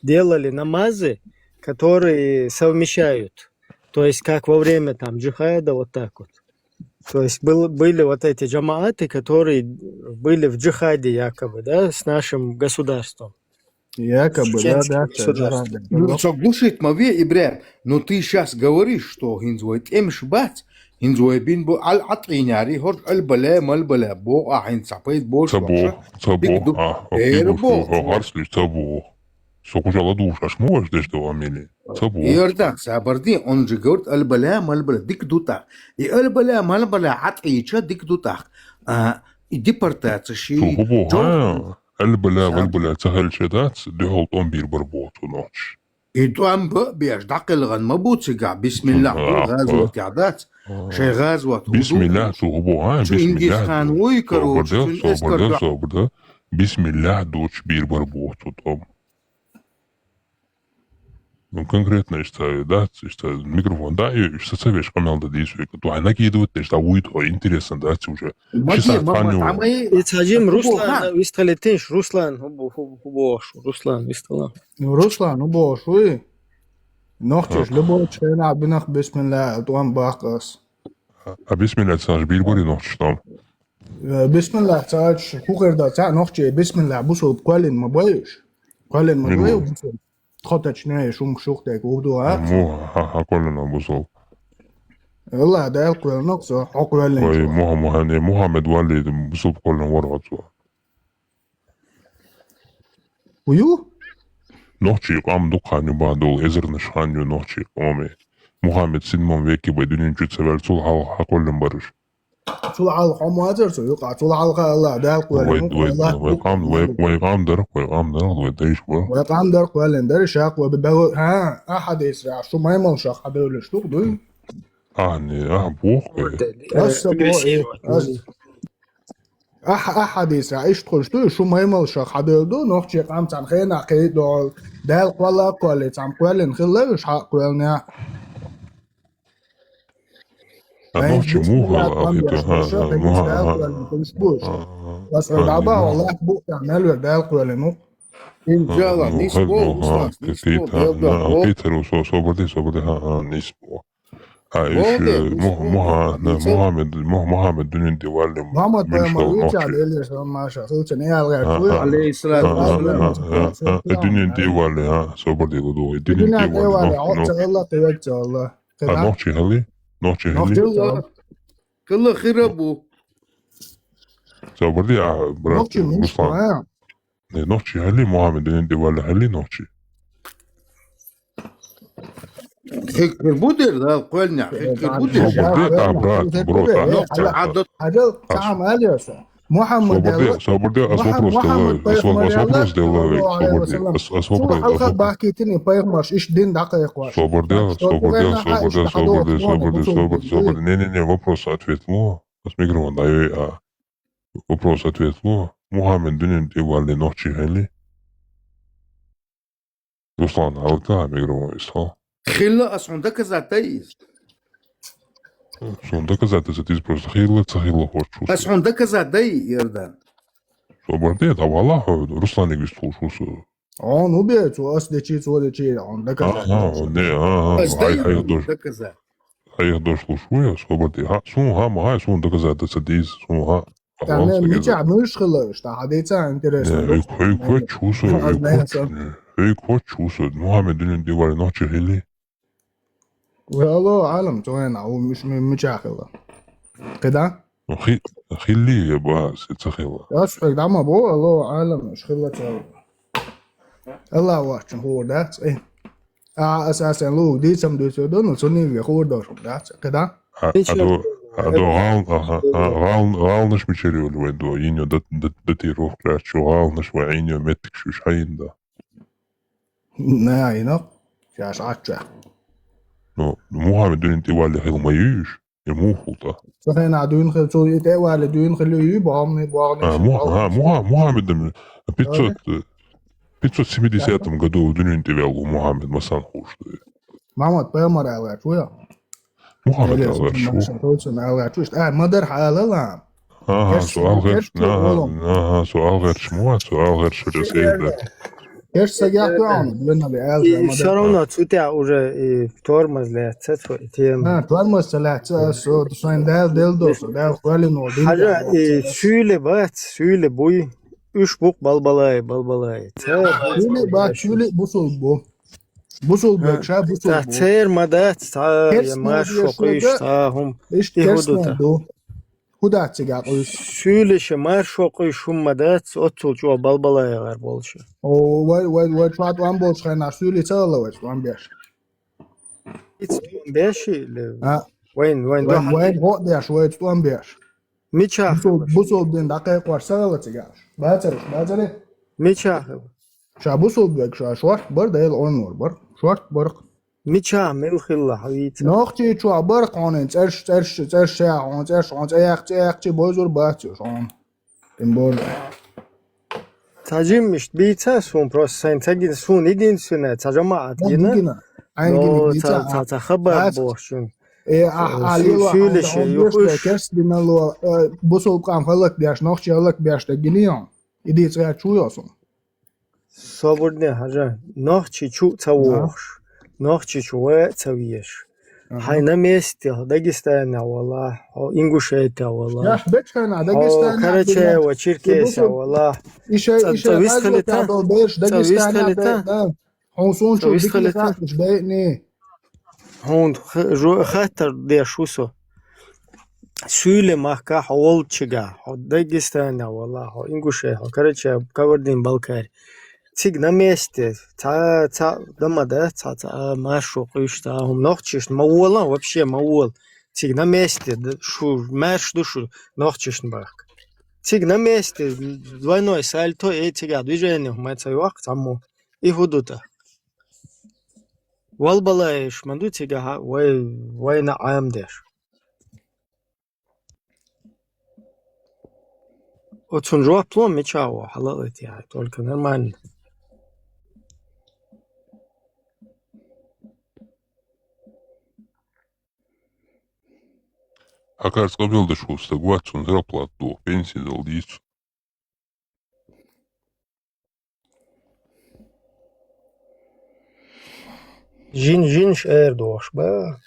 делали намазы, которые совмещают. То есть как во время там джихада, вот так вот. То есть был, были вот эти джамааты, которые были в джихаде якобы, да, с нашим государством. Якобы, да, да, да. Ну, соглушить ма ве, ИбрагӀим. Ну, ты щас говоришь, что хӀинца вай тӀемаш бац, хӀинца вай бин бу ал атӀинари, хӀорш албала, малбала, бо, а хӀинца пайд бош. Ца бо, ца бо, а, эр бо. Харслиш, ца бо. Со кужала душ, аш ма ваш деш до амели. Ца бо. Иордан, сабарди, он же говорит, албала, малбала, дик дута. И албала, малбала, атӀича, дик дута. А, и депортация ши. Ца бо, а. Албала, валбала, ца хӀалча дац, духьал тӀом бирбар боху цу нохчи. И тӀом беш, дӀакъилгӀан ма бу цига, бисмиллахӀ, гӀазот ядац. Шай гӀазот. БисмиллахӀ, цу хӀу бу, а, бисмиллахӀ. Чингисхан вуй, короче, собарда, собарда. БисмиллахӀ дуч бирбар боху цу тӀом. Ну, конкретно иштта дац, иштта микрофон да, и иштта ца веш къамел да дийс век. То хӀана кидават деш, да вуй то, интересно дац уже. Ши сагӀат хан ю. Ицаджим Руслан, вистхалитинш, Руслан, хӀу бо, хӀу бо, хӀу бо, Руслан, вистхала. Ну, Руслан, хӀу бо, хӀуй. Нохчеш, любой член, а бинах бисмиллахӀ, тӀом бакъас. А бисмиллахӀ цаш бирбари нохчеш тӀом. Э, бисмиллахӀ цач, хӀу хир да, ца нохчи, бисмиллахӀ, бусулба кхоьллин ма бойуш. Кхоьллин ма бойу, бусулба. Тхо тачне, шум шух тек, угду, а? Му, ха, ха, кхоьллина бусулба. Аллах, Дала кхоьллина, со, хьо кхоьллина. Ой, Муха-, Муха-, не, Мухаммед валли, бусулба кхоьллина варгӀа цо. Ху ю? Нохчи къам дукха хан ю бадул, эзарнаш хан ю нохчи къоми. Мухаммед синман веки бай дуьнен чу ца ваьлла, цул хьал хьакхоьллин бараш. Цул хьал хьо ма вацар цу юкъа, цул хьалха Аллах Дала кхоьллин. Вай, вай, вай къам, вай, вай къам дар, вай къам дар, вай дайш бар. Вай къам дар кхоьллин дар, шакъ вай бе-, бе-, ха, а хьадис ра, шу маймал шах хьадевлиш тух дуй? А, не, а, бох, вай. Аса бо, аса. Ахь, ахь хьадисра иштта хуьлуш ду, шу маймалша хьадевлла ду, нохчий къам цхьана хенахь кхайдо, Дала кхолла а кхоллий, цхьана кхоьллина хилла уьш хьакъ кхоьллина. А нохчий муха а хӀита, ха, ха, муха, ха. Аса дӀаба, Аллах бу, мел вер Дала кхоьллина ву. Иншалла, нисбо, Руслан, нисбо, Дала бу. Кхитар, со-, собарди, собарди, ха, ха, нисбо. А, иш, э, Мух-, Муха-, Мухаммед, Мух-, Мухаммед дуьнен тӀе валли. Мухаммад пайхамар вича лелеш, маша, хилча не ялгӀа. Алейхиссалату вассалам. Дуьнен тӀе валли, а, собар дила ду. Дуьнен тӀе валли, нохчи. Алла, тевек ца Алла. А, нохчи хали? Нохчи хали? Калла хира бу. Собар ди, а, брат, Руслан. Не, нохчи хали, Мухаммед дуьнен тӀе валли хали нохчи. Хикр будир, да, кхоьллина, хикр будир. Собар де, а, брат, брат, а. Хьажал, цхьа хӀама алий аса. Мухаммад собар де, собар де, ас вопрос делаю, ас вопрос делаю, собар де, ас, ас вопрос, ас вопрос. Бахкитини пайхамарш иш дин дакхайхваш. Собар де, собар де, собар де, собар де, собар де, собар де. Не, не, не, вопрос, ответ, ну, ас микрофон даю, а. Вопрос, ответ, ну, Мухаммед дуьнен тӀе валли нохчи хали. Руслан, алка микрофон исхо. Хилла ас хьуна доказать дай иза. Сон доказать дай иза, просто хилла, ца хилла хочешь. Ас хьуна доказать дай, Иордан. Собар де, давала хьо, Руслан игис тхуш хусу. Он убе, цо ас дечи, цо дечи, он доказать. Ага, он де, ага, ас дай хьай, хьай, доказать. Айхьа дош луш ву я, собар де. Хьа, суна хьа ма хьай, суна доказать ца дийс, суна хьа. Та Аллах ме, сагеза. Мича муьш хилла уьш, та хьадийца интересно. Не, вуй, вуй, кочу со, вуй, кочу, вуй, кочу со. Мухаммед дуьнен тӀе вале нохчи хилли? Валло, Ӏалам, цо хӀена, у муьш, ми-, мича хилла. Кхида? Ну, хи-, хилли я ба, се ца хилла. Ас хӀег дама бо, алло, Ӏалам, уьш хилла ца. Аллах вачун хуур дац, э. А, асасан луг, дийцам дуьйцур ду, ну, цунивге хуур дошум дац, кхида? А, а до, а до гӀалн-, аха, а, гӀалн-, гӀалнаш мичара йолу вайн до, йин йо дат-, дат-, датир вохкрачу, гӀалнаш вайн йин йо меттиг шуьш хьайин до. На, йина, шаьш Ӏачча. Ну, Мухаммед дуьнен тӀе валли хила ма юьйш, я мухулта. Ца хена дуьйна хила, цо и тӀе валли дуьйна хила юй, богӀамни, богӀамни, а, Муха-, а, Муха-, Мухаммед, пятьсот, э, пятьсот семидесятом году дуьнен тӀе вел ву Мухаммед, масан хуш ду. Мамад пайхамар аьлла, чу я? Мухаммад Элиас, алгӀерш ву. Маша, точно, алгӀерш ву. А, ма дар хьалала. Аха, со алгӀерш, аха, аха, со алгӀерш ма вац, со алгӀерш ву, ца сейда. Кеш сагах туьгӀана, дуьнали алгӀерш. И ма дар. Всё равно цу тя уже и тормоз лаьца, цу тема. А, тормоз ца лаьца, со, со ин дал дел до, со дал хвалин вол, дин. Хьажа, дал и дол. Суьйле бац, суьйле буй, уьш букъ балбалай, балбалай. Суьйле бац, суьйле бусул бу. Бусулбек, ша бусулбу. Ца цер ма дац, ца я маршо къуьйш, ца хӀум. Иш и хӀу ду та. ХӀу дац цига къуьйш? Суьйлиша маршо къуьйш хӀум ма дац, оццул чӀо балбалаягӀар болуша. О, вай, вай, вай, чӀо тӀом болчу хенахь суьйлица ала вай тӀом беш. Иц тӀом беш или? А? Вайн, вайн, вайн, вайн гӀо деш, вай тӀом беш. Мича хилла? Бусулбин дӀакхайкхош ца хилла цигахь. Бацараш, бацаре? Мича хилла? Ша бусулб вег, ша шорт бар, Дела Ӏонор бар. Шорт бар. Мича мел хилла хьан вийца? Нохчий чохь бар хьонан цӀерш, цӀерш, цӀерш ша хьон, цӀерш хьон, цӀе яккхий, цӀе яккхий, бойзур бац уьш хьон. Тем более. Ца жиммишт бийца суна просто сайн ца гина, суна единственное, ца жамаӀат гина. Гина. Айн гина, ца, ца, ца хабар бохчун. Э, а, а, лело, суьйлиша, а, юхуш. Керс динало, э, бусулб къам хӀаллак беш, нохчий хӀаллак беш даггинийон. И дийца гӀерташ ву йо суна. Собарне хьажа, нохчий чу ца вохуш, нохчий чу ве а ца веш. Ага. Хьайн на месте, хьо Дагестане вала, хьо Ингушете вала. Яш бечхана, хьо Дагестане Карачаево, Черкесия вала. Иша, иша, вист хилита? Дагестане да. Хьуна суна чу дика хаттарш дайъни. Хьуна х-, жо-, хаттар деш ву со. Суьйле махка хьо волчигахь, хьо Дагестане вала, хьо Ингуше, хьо Карачаево, Кабардин-Балкари. Цига на месте, ца, ца, дама да, ца, ца, а, маршо къуьйш, ца, хӀума нохчишна ма вола, вообще ма вола. Цига на месте, д-, шу, маьрш ду шу нохчишна бахка. Цига на месте, двойной сальто, э, цига движение, хӀума ца йоккху, цхьаммо. И хӀу ду та? Валбалаеш ма ду цигахьа вай, вайна Ӏамадеш. Оцун жоп ло мича ву, хьалалайтехьа, только нормально. Хьакарца къабелдаш ву стаг вац, цунна зарплата ду, пенсия дала дийцу. Жин, жинаш эр дохуш ба.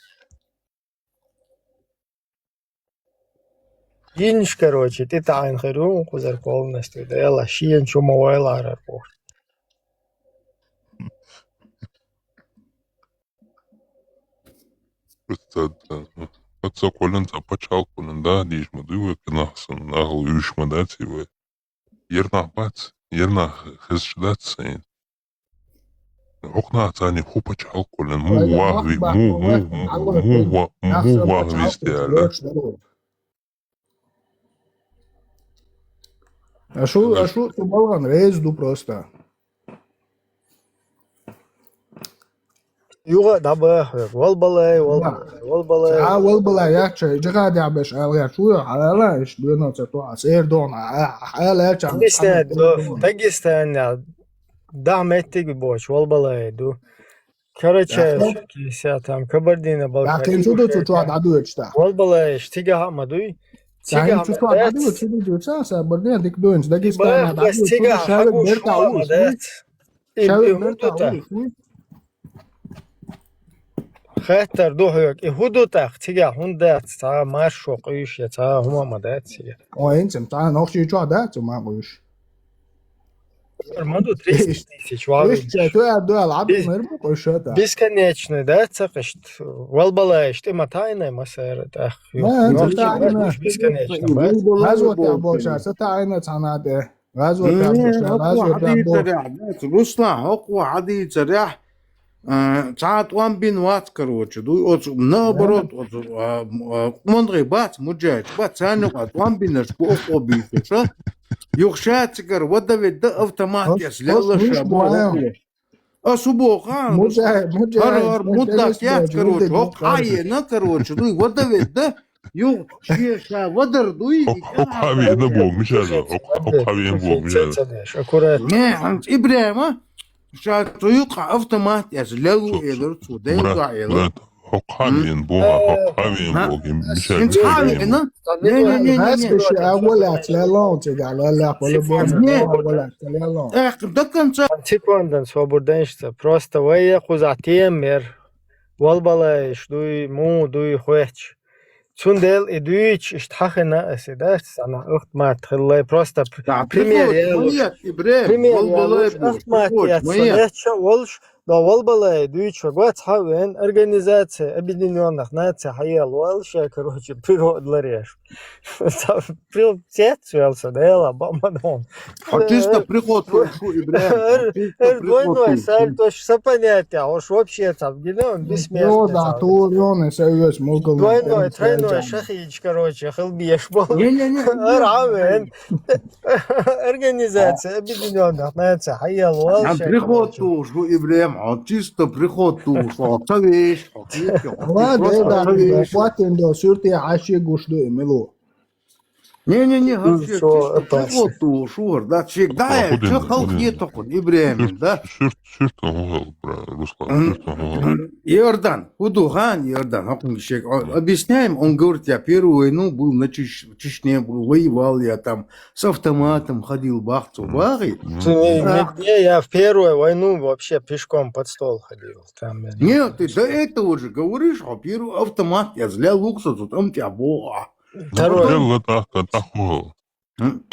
Жинаш, короче, тӀетаьӀна хир ю, кхузара полностью, да, яла, шена чу ма вайларар бохуш. Ца, ца, ца кхоьллина, ца пачхьалкх кхоьллина, да, дийш ма дуй вай, кхин нах санна, нахала уьйш ма дац и вай. Ер нах бац, ер нах хезаш дац сайна. ХӀокху нах царниг хӀу пачхьалкх кхоьллина, муха ваха ви-, му-, му-, му-, му-, му-, му-, ваха вистте аьлла. Ашу, ашу цу балгӀан реза ду просто. Юха а дӀабаха вега. Валбалай, валбалай, валбалай. А, валбалай, яхча, жиха дехьа беш ала гӀерташ ву, хьалала, иш дуьйна ца тоха, ас эр дохна, а, а, хьала аьлча, Дагестан, Дагестан, да, меттиг бохуш, валбалай ду. Карачаевск, Кисятам, Кабардино-Балкари. Яхин чу ду цу чохь дӀадоьдуш тӀаккха? Валбалай, иш цигахьа ма дуй. Цигахьа ма дац. Цу чохь дӀадоьдуш, цу ду ца, Кабардино дика дуьйна, Дагестан дӀадоьдуш, цигахьа хьагуш берта ма дац. Шаьвиг берта ву, вуй? Хаттар ду хьоьга, и хӀун ду тӀаккха цигахь, хӀунда дац цхьа маршо къуьйсуш я цхьа хӀума ма дац цигахь? Ой, хӀинца-м цхьа нохчийчохь дац цу ма къуьйсуш. Ма ду триста тысяч валла. Иштта, ду аьлла, ду аьлла, Ӏабдул Бесконечный, да, ца къишт? Валбалаеш тӀе ма таӀийна массара тӀаккха. Ма, ца таӀийна. Бесконечный, да? ГӀазот тӀехь болчара ца таӀийна цхьанна тӀе. ГӀазот тӀехь болчара, гӀазот тӀехь болчара. Руслан, хӀокхо хьадийцарехь, а, цхьа а тӀом бина вац, короче, дуй, оцу, наоборот, оцу, а, м, а, къонгӀий бац, муджахӀидаш бац, царна юкъа тӀом бинарш бу, оцо бийцуш, а? Юха ша цигара вада ведда автомат тӀе лелла ша боху. Ас хӀун боху, а? ХӀара, хӀара муддат яц, короче, хӀокху хьаена, короче, дуй, вада ведда, юха ше ша вадар дуй, хӀокху хьавеана боху, Мишаша, хӀокху хьавеана боху, Мишаша. Аккуратно. Не, хӀанз ИбрахӀима, ша цу юкъа автомат эца лелла элира цо, Делла элира. Брат, хӀокху хьавеана боху, хӀокху хьавеана боху, Мишаша. ХӀинца хьавеана? Не, не, не, не, не. Ас шу агӀо лаьцна лелла, цигахь лелла, хӀокху боху, агӀо лаьцна лелла. Эх, до конца. Секундан собар дан иштта. Просто вай кхузахь тема яра. Валбалаеш дуй, муха дуй, хоьттуш. Цундела и дуьйцуш, иштта хьахина аса, да, аса цхьана автомат хилла. Просто п-, пример ялуш. Пример ялуш, автомат яц, сан лечча а волуш, но Валбалай дуьйцуш вагоц хьа а вен, Организация Объединённых Наций хьаелла волуш, я, короче, природа ларъеш. Цец велса, Дела, бамадон. Хьо чисто приход туш шу, ИбрахӀим. Эр двойной сальто, ш-, са понятие, уж вообще там, гинон, бессмертный. Да, тур, он, и союз, мулкал. Двойной, тройной, шахидж, короче, хилбеш бол. Не, не, не. Эр авен. Организация Объединённых Наций хьаелла волуш. Приход туш шу, ИбрахӀим, хьо чисто приход туш шу, хьо ца веш, хьо кхеташ, хьо ца веш. Ладно, да, хватит, да, сюрте хьаши гуш ду, и милу. Не-не-не, хӀара шега чисто приход туш шу хӀара, да, шега даьлла, чу халхе тохуна, ИбрахӀим, да? Сюрт, сюрт, сюрт, Руслан, сюрт. Иордан, хӀун ду, хан, Иордан, хӀокхуьнга шега, о, объясняем, он говорит, я первую войну был на Чеш-, Чечне был, воевал я там, с автоматом ходил, бах, цо бахи. Не, не, не, я в первую войну вообще пешком под стол ходил. Там я не... Нет, ты до этого же говоришь, а первый автомат я зля лукса, тут он тебя бога. Второй. Лелла тӀаккха, тӀаккха. М?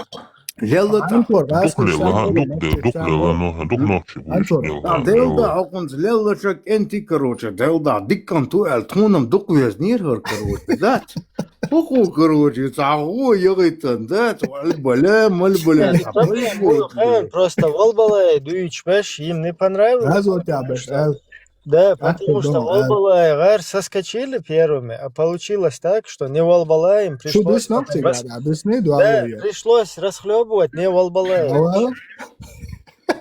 Лелла тӀаккха. Дукха лелла, ха, дукха лелла, дукха лелла, но, дукха нохчий бу, лелла. А, Делда, хӀокхунца лелла ша кӀентий, короче, Делда, диккан ту аьлла, тхуна-м дукха везнера хӀара, короче, дац? ХӀокхо, короче, цхьа гӀо яхийтан, дац? Валбала, малбала, цхьа. Просто Валбалай дуьйцуш беш, им не понравилось. Разве у тебя беш, а? Да, потому что Валбалай гӀар соскочили первыми, а получилось так, что не Валбалай им пришлось... Да, пришлось расхлёбывать не Валбалай.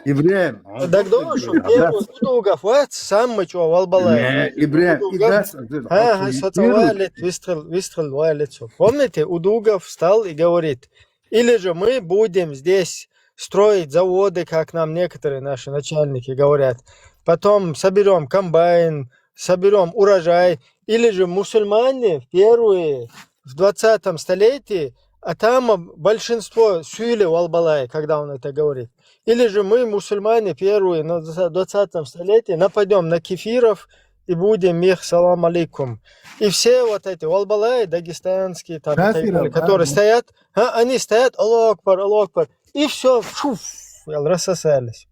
ИбрахӀим. Так думаю, что первый Удугов, вот, самый чё, Валбалай. Не, ИбрахӀим, Удугов. Ага, соцовали, выстрел, выстрел валит, всё. Помните, Удугов встал и говорит: или же мы будем здесь строить заводы, как нам некоторые наши начальники говорят, потом соберём комбайн, соберём урожай, или же мусульмане в первые, в двадцатом столетии, а там большинство сюйли Валбалай, когда он это говорит. Или же мы, мусульмане, первые на двадцатом столетии нападём на кефиров и будем их салам алейкум. И все вот эти Валбалай, дагестанские, там, и так далее, которые стоят, а, они стоят, Аллаху Акбар, Аллаху Акбар. И всё, шуф, рассосались.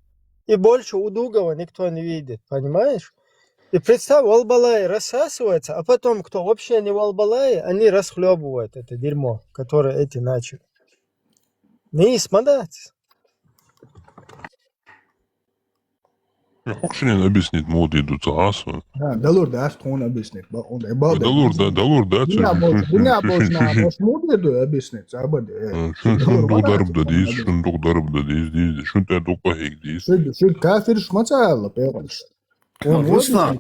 И больше Удугова никто не видит, понимаешь? И представь, Валбалай рассасывается, а потом, кто вообще не Валбалай, они расхлёбывают это дерьмо, которое эти начали. Не смотрите. ХӀокху шинна объяснить муха дийр ду ца хьасо. Да, далур дац тхуна объяснить. Далур да, далур дац. Дуьнен болчу нахана муха дийр ду объяснить, ца баде. Шун, шун дукха дарба дан дийза, шун дукха дарба дан дийза, дийза. Шун тӀе дукха къахьега дийза. Шуьга кафирш ма ца аьлла, пехаш. Руслан,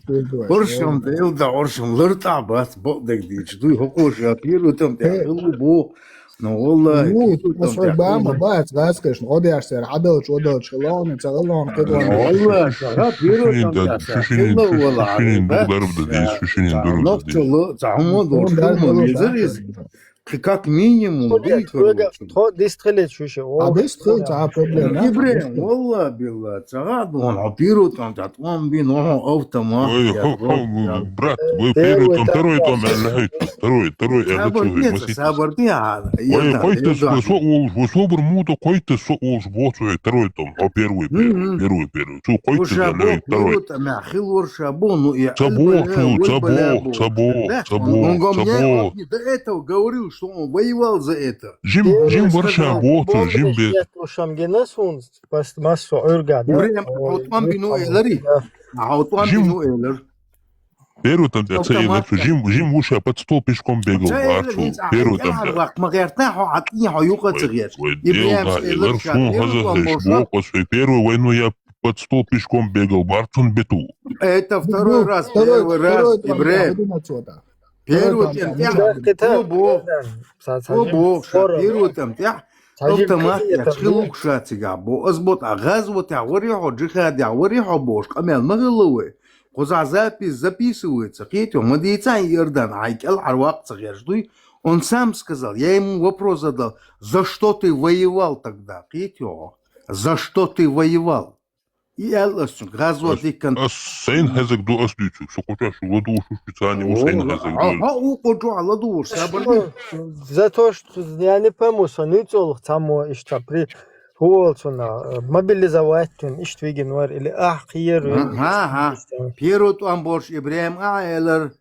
хӀоршам Делда, хӀоршам лартӀахь бац, бакъдерг дийцича. Дуй хӀокхо ша первый там тӀехь хилла боху. Ну, валлахӀи, первый там тӀехь хилла. Бац, бац, конечно, гӀо деш цара, Ӏадалча, Ӏадалча хилла, хилла, ца хилла, хилла. ВаллахӀи, ша первый там тӀехь ша хилла, валлахӀи. Шуьнин дукха дарба дан дийза, шуьнин дукха дарба дан дийза. Нохчалла, ца хӀума долуш, хӀума везар иза. Как минимум, Тхо дистхиле чуше. А дистхиле, а проблема. Ибрем, валла билла, цагад вон, хьо пиру тӀом тӀа тӀом бин, хьо автомат. Ой, хо, хо, брат, вы первый тӀом, второй тӀом, аьлла хӀай, второй, второй, аьлла Сабар цу нет, масица. Сабар диа. Ой, хӀой тас, хӀой со олуш, хӀой собар мута, хӀой тас со олуш, боху хӀой второй тӀом, хьо первый, первый, первый, первый. Цу хӀой тас, аьлла хӀай, второй. ТӀом хьил варша бо, ну, я Ца бох цу, ца бох, ца бох, ца бох, ца бох. До этого говорил, что он воевал за это. Жим, жим варша бох цу, жим бе. Шам гена сун, пас массо Ӏурга, да? Ибрем, хьо тӀом бину элари? Хьо тӀом бину элар? Первый тӀом тӀа ца элар цу, жим, жим вуша под стол пешком бегал бахар цу. Первый тӀом тӀа. Вакъ ма гӀертна, хьо хьатӀи, хьо юкъа ца гӀерт. Ибрем, да, элар сун хаза хеш, боху хӀой, первую войну я под стол пешком бегал бахар цун бету. Это второй раз, первый раз, Ибрем. Первый тӀом тӀа. Хьо бох, хьо бох, ша, первый тӀом тӀа. Автомат я, хилук ша цига бо. Аз бот а гӀазватехь вари хьо, джихадехь вари хьо бош, къамел ма хилла вай. Кхузахь запис, записывается, кхетий, ма дийца Иордан, хьай кӀел Ӏарвакъ ца гӀерш дуй. Он сам сказал, я ему вопрос задал, за что ты воевал тогда, кхетий? За что ты воевал? И аьлла ас цуьнга, гӀазват диккан. Ас сайн хьезаг ду ас дуьйцуг, со кхуча шу ладугӀуш шу царни у сайн хьезаг ду. Хьо у кхуча ладугӀуш, сабар. За то, что я не пойму, со нуьцӀолух цхьаммо иштта при хӀуолцунна мобилизовать вина иштта вигина вара или ахь кхиер вина. Ага, ага. Первый тӀом борш Ибрем а элар,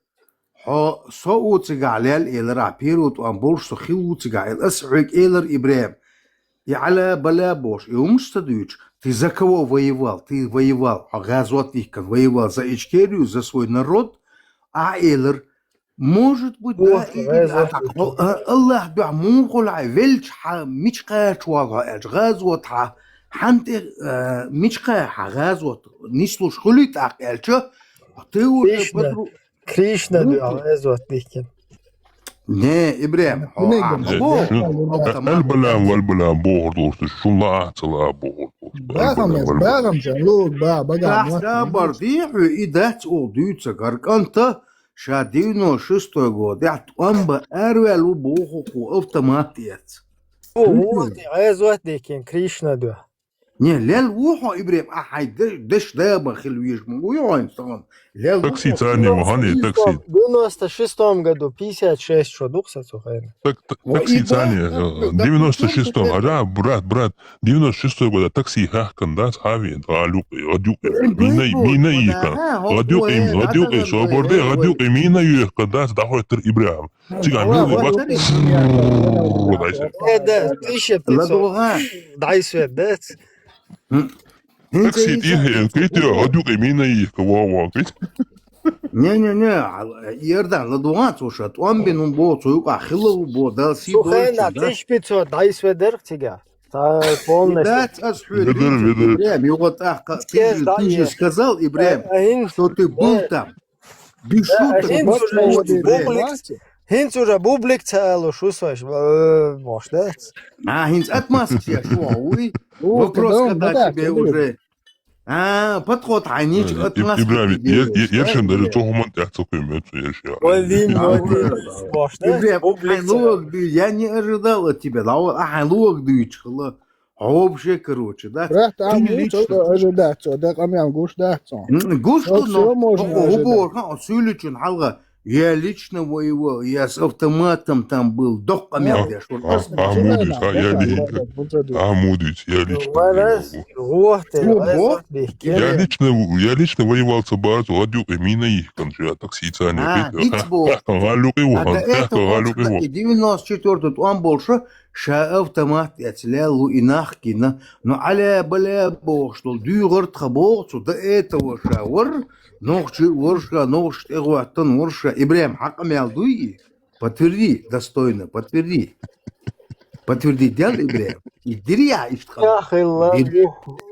хьо со у цигахь лел элар, а первый тӀом борш со хи у цигахь элар. Ас хьоьга элар, Ибрем. И Ӏала бала бош, и умуш ца дуьйцу, ты за кого воевал? Ты воевал, хьо гӀазват дихкан воевал за Ичкерию, за свой народ, а элар, может быть, да, Аллах дуьхьа муха хьо велча хьа мича кхача вал хьо аьлча, гӀазват хьа, хьан тӀе мича кхача хьа гӀазват, нислуш хуьлий тӀаккха аьлча, ты уже Кришна дуьхьа гӀазват дихкина. Не, Ибрем, албалан, валбалан бохур долуш, шун лаа ца лаа бохур долуш. Багам, багам жан, луг ба, багам. Сабар дихьу, и дац оха дуьйцаг, гӀар кӀанта, ша девяносто шестой годехь тӀом бан араваьлла ву боху кху автомат эц. Гӏезот дикин Кришна дуьхьа. Не, лел ву хьо, Ибрем, а хьайн деш даба хила везаш ма вуй хьо хӀинца тахана. Лел ву Такси хьо. царни ву, хьан и такси. девяносто шестом году, пятьдесят шесть шо дукха ца хьайна. Так, так, такси царни, девяносто шестом, а, брат, брат, девяносто шестой года такси хьаькхна дац, хьавен, гӀалюкъе, гӀадюкъе, мина, мина йихкан, гӀадюкъе, гӀадюкъе, собар де, гӀадюкъе, мина йихкан дац, дӀахойтар Ибрем. Цигахь мила вац. Э, да, тысяча пятьсот. ДӀайсвет, да? Такси тӀехьа кхетий, гӀадюкъе мина йихка, ва, ва, кхетий. Не-не-не, Иордан, ладугӀан цо ша, тӀом бин хӀун боху, цо юкъахь хилла ву боху, Дала сий Цу хенахь тысяча пятьсот дӀайсведерх цигахь. Ца полностью. Дац ас хьоьга. Ведар, ведар. Ибрем, юха тӀаккха, ты же сказал, Ибрем, что ты был там. Без шуток. ХӀинца уже бублик ца алуш ву со, э, мош дац. А, хӀинца отмазка еш ву хьо, вуй? Вопрос, когда тебе уже А, подход хьайнича отмазка. Ибрем, ершан дара цо хӀуман тӀехь ца кхуьмет цо ерш яра. Валин, валин. Бошна? Ибрем, хьайн луг дуй, я не ожидал от тебя. Лава, а хьайн луг дуйчхала. Вообще, короче, да? Брат, а лучше ожидать цо, да, къамел гуш дац цо. Гуш, Всё можно ожидать. Убор, ха, суличун хьалга. Я лично воевал, я с автоматом там был. Докъа мел деш. А мудуц, а я лично. А мудуц, я лично. Варас, гохте, Я лично, я лично воевал ца бацу, гӀадюкъе мина йихкан ша такси царни. А, ицбо. ГӀалюкъе ву, гӀалюкъе ву. девяносто четвёртый тӀом болуша, ша автомат эцлел ву и нах гина. Но аля-баля бохуш долу дуьйгӀар тха боху цу до этого ша вар, нохчи вар ша, нохчи тӀегӀоттан вар ша. Ибрем, хьакъ мел дуй и? Подтверди, достойно, подтверди. Подтверди дел, Ибрем. И дири а иштта хала. Ахилла, Дири.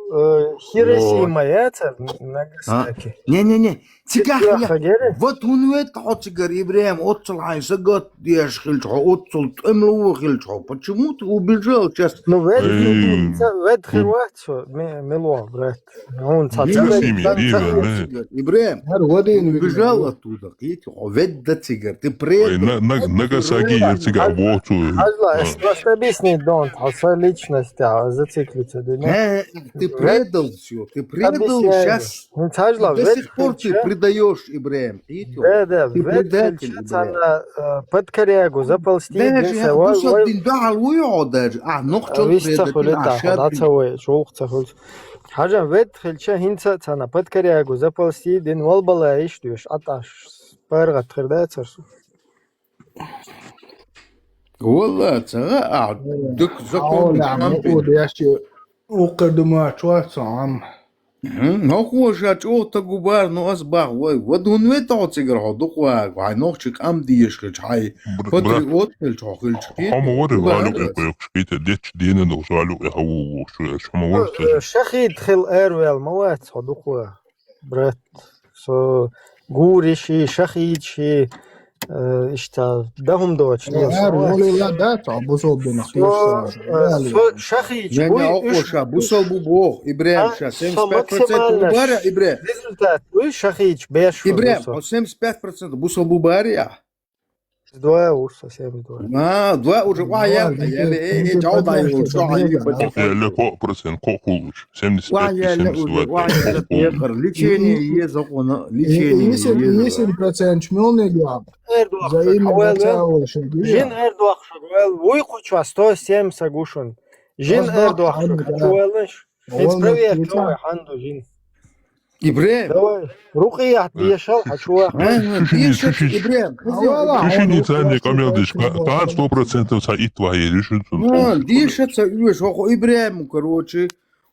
Э, Хиросима яцар, Нагасаки. Не-не-не. Цигахь Цигахь гери? Вот хӀун вет хьо цигара, Ибрем, оццул хьайн сагатдеш хилча хьо, оццул тӀемло хилча хьо. Почему ты убежал сейчас? Ну, вед, Эй. вед хир вац, ме-, мело, брат. Он ца Хиросима, Ибрем, Ибрем, Гьар вадин убежал оттуда, кхетий хьо, ведда цигара. Ты Ой, предал. на, на, Нагасаки яр цигахь боху цо. Хьажла, просто объяснить дон, а со личность, а, зациклиться, да, не? Э, Ты предал все, ты предал Объясняю. сейчас. Ну, хьажла, До вед сих пор ты хилча. Предаешь, Ибрем, кхетий хьо. Да, да, Ты вед предатель, хилча Ибрем. цана, э, под корягу заползти, Даже дин я се вай, бусал вай, дин дахьал вуй хьо даже. А, нохчал вист ца предатель, хули а, та, шад да, ца вай, жух ца хули. Хьажан вед хилча хӀинца цана под корягу заползти, дин валбала иш душ, аташ, паргат хир да царсу. Валла, ца, а, дык закон Хьола, хампи. мукъу деш чи, укхар дума чуа цо Ӏам. Нохуша чӀогӀа губар, ну ас бах, вай, вад хӀун вет хьо цигара хьо дукха, хьай нохчи къам деш хилча, хьай Бр- патриот хилча хьо хилча, кхетий Хьо ма вари губар гӀалюкъе ас. кхойкхуш, кхетий, дечча дийнан долу гӀалюкъе хьо ву ву шу, шу ма вари ца. Шахид хил эр вел ма вац хьо дукха, брат. Со гури ши, шахид ши, э, ишта, да хӀум доч, не, Эр валила да, ца бусал бина Со, э, со шахид Не, буй, не, уьш, Окоша, бусал бу бох, Ибрем, А, ша, со семьдесят пять процентов максимально бу баря, ш- Ибрем. Результат буй, шахид беш. Ибрем, а семьдесят пять процентов бусал бу баря. Два уж, совсем два. А, два уже, ва, я, я, э, э, э, чауда, я, что, а, я, Ок, я ле ко процент, ко хулуш. семьдесят пять, ва, я, семьдесят два. я, лечение есть, закона, лечение есть. Есен процент шмёлный гуам. Эрдуах, За имя хавел, Вацаулы шагуя. Жин эрдуах, шагвел, вуй кучва, сто семь сагушун. Жин Аз дох, эрдуах, ами, да. Хавелыш. Хавелыш, Инспровер, Вацаулы. Кавай, Ханду, Жин. Ибрем. Давай, рукъият, дешал, хачуа. А, Шушини, дышат, шушини. Ибрем. Хавела, Шушини он царни просто камел диш. просто Кан сто процентов са ит ваги решил. А, дышат са уж, хо, Ибрем, короче.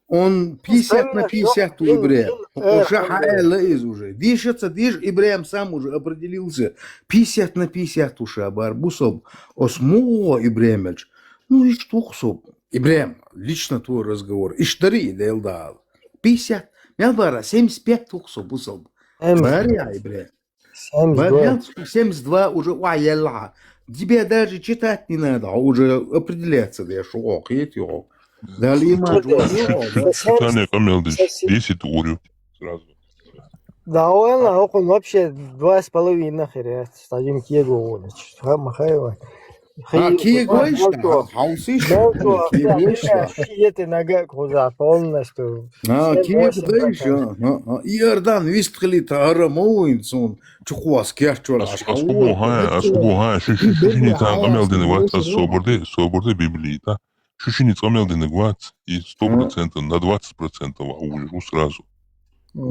Он пятьдесят на пятьдесят у Ибрем. Э, Уже хаэла из уже. Дышат са дыш, Ибрем сам уже определился. Пятьдесят на пятьдесят уж, а, бар бусал. Осмуо Ибремелч. Ну, и что, хсоб? Ибрем, лично твой разговор. Иштари, Дэл дал. Пятьдесят. Мел бара, семьдесят пять тухсо бусал. Баря, Ибрем. Семьдесят два. Баря, семьдесят два уже, ва, елла. Тебе даже читать не надо, а уже определяться, да, что, ох, есть его. Дали ма, Шутане камел диш. Десять урю. Сразу. Да, он, а он вообще два с половиной херя. Стадим Киего Вонич. Ха, Махаева. А, Киего ишта? Хаусиш? Киего ишта? Шиете нога коза полностью. А, Киего да ишта? Иордан вистхили тара моуин сон. Чухуас керчур. Ас, ас бу ха, ас бу ха. Шушини цан камел дин ват, ас соборде, соборде Библии, да. Шушини цан камел дин ват, и сто процентов, на двадцать процентов, а уже сразу.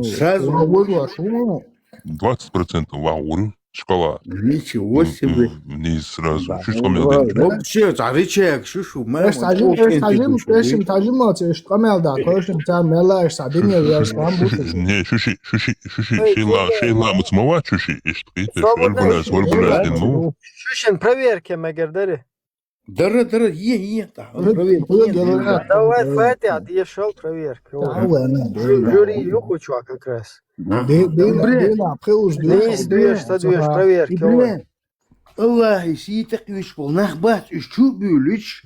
Сразу. Вырла шума. Двадцать процентов вагъур шкала. Ничего себе. Вниз сразу. Да. Шуш камел дин. Вообще, царичек, шушу, мама. Эш тажим, эш тажим, эш тажим мац, эш камел да, конечно, цан мела, эш садим, я, я, сам буду. Не, шуши, шуши, шуши, шила, шила, муцмава, шуши, эш тхите, шварбулас, шварбулас дин, ну. Шушин проверка, мегер дари. Дара, дара, е, е, да. Хуя гелера. Давай, Фатя, дешал проверка. Жюри юхучуа как раз. Дина, дина, пхеуж Дис дуеш, са дуеш, проверка. Аллахи сийтек виш бол, нах бац, иш чу бюлич,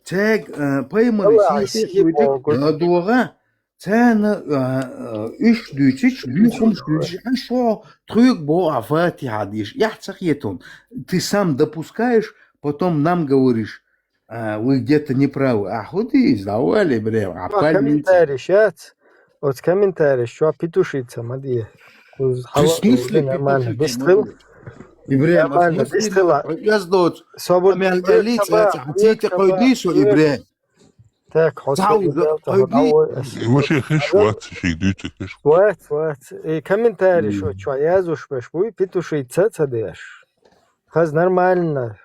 цег, э, пайманы сийтек виш бол, дога, цена, э, иш дюцич, дюхум дюцич, а шо, тхуг бо, а Фатиха диш, я цахетон. Ты сам допускаешь, потом нам говоришь, а, вы где-то не правы. А худи, сдавали, бля, а пальмица. Комментарий сейчас. Вот комментарий, что петушица, мади. В смысле нормально, без тыл. Ибрем, нормально, без тыла. Я сдот. Собор. Амял элица, тите койдису, Ибрем. Так, хосто. Вообще хеш ват, шик дюйте хеш. Ват, ват. И комментарий, что, что, я зуш пеш, буй петушица, цадеш. Хаз нормально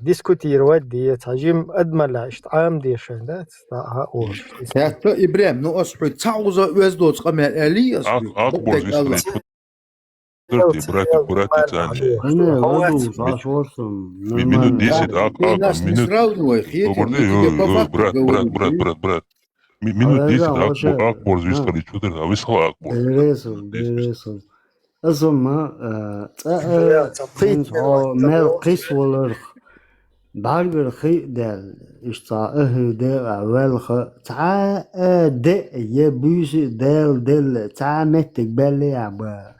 дискутировать дец, хажим адмала, ишт ам дешен, да? Ага, о. Хатта Ибрем, ну, ас хуй цауза уэздоц къамя Али, ас хуй. Ах, ах, боже, брат, брат, цан. Минут десять, ах, ах, минут. Ты нас не сравнивай, хетим, мы тебе по факту говорим. Брат, брат, брат, брат, брат. Ми-, минут десять акбор, акбор, вист хилча, чу дер, вист хила акбор. Бересов, бересов. Азума, э, цӀа, э, хӀинца хьо мел кхесваларх, бӀаргара хи а даьлла, иштта цхьа ахӀи декъа велха, цхьа а де я буьйса а Дала делла, цхьа а меттиг баьллий а ба.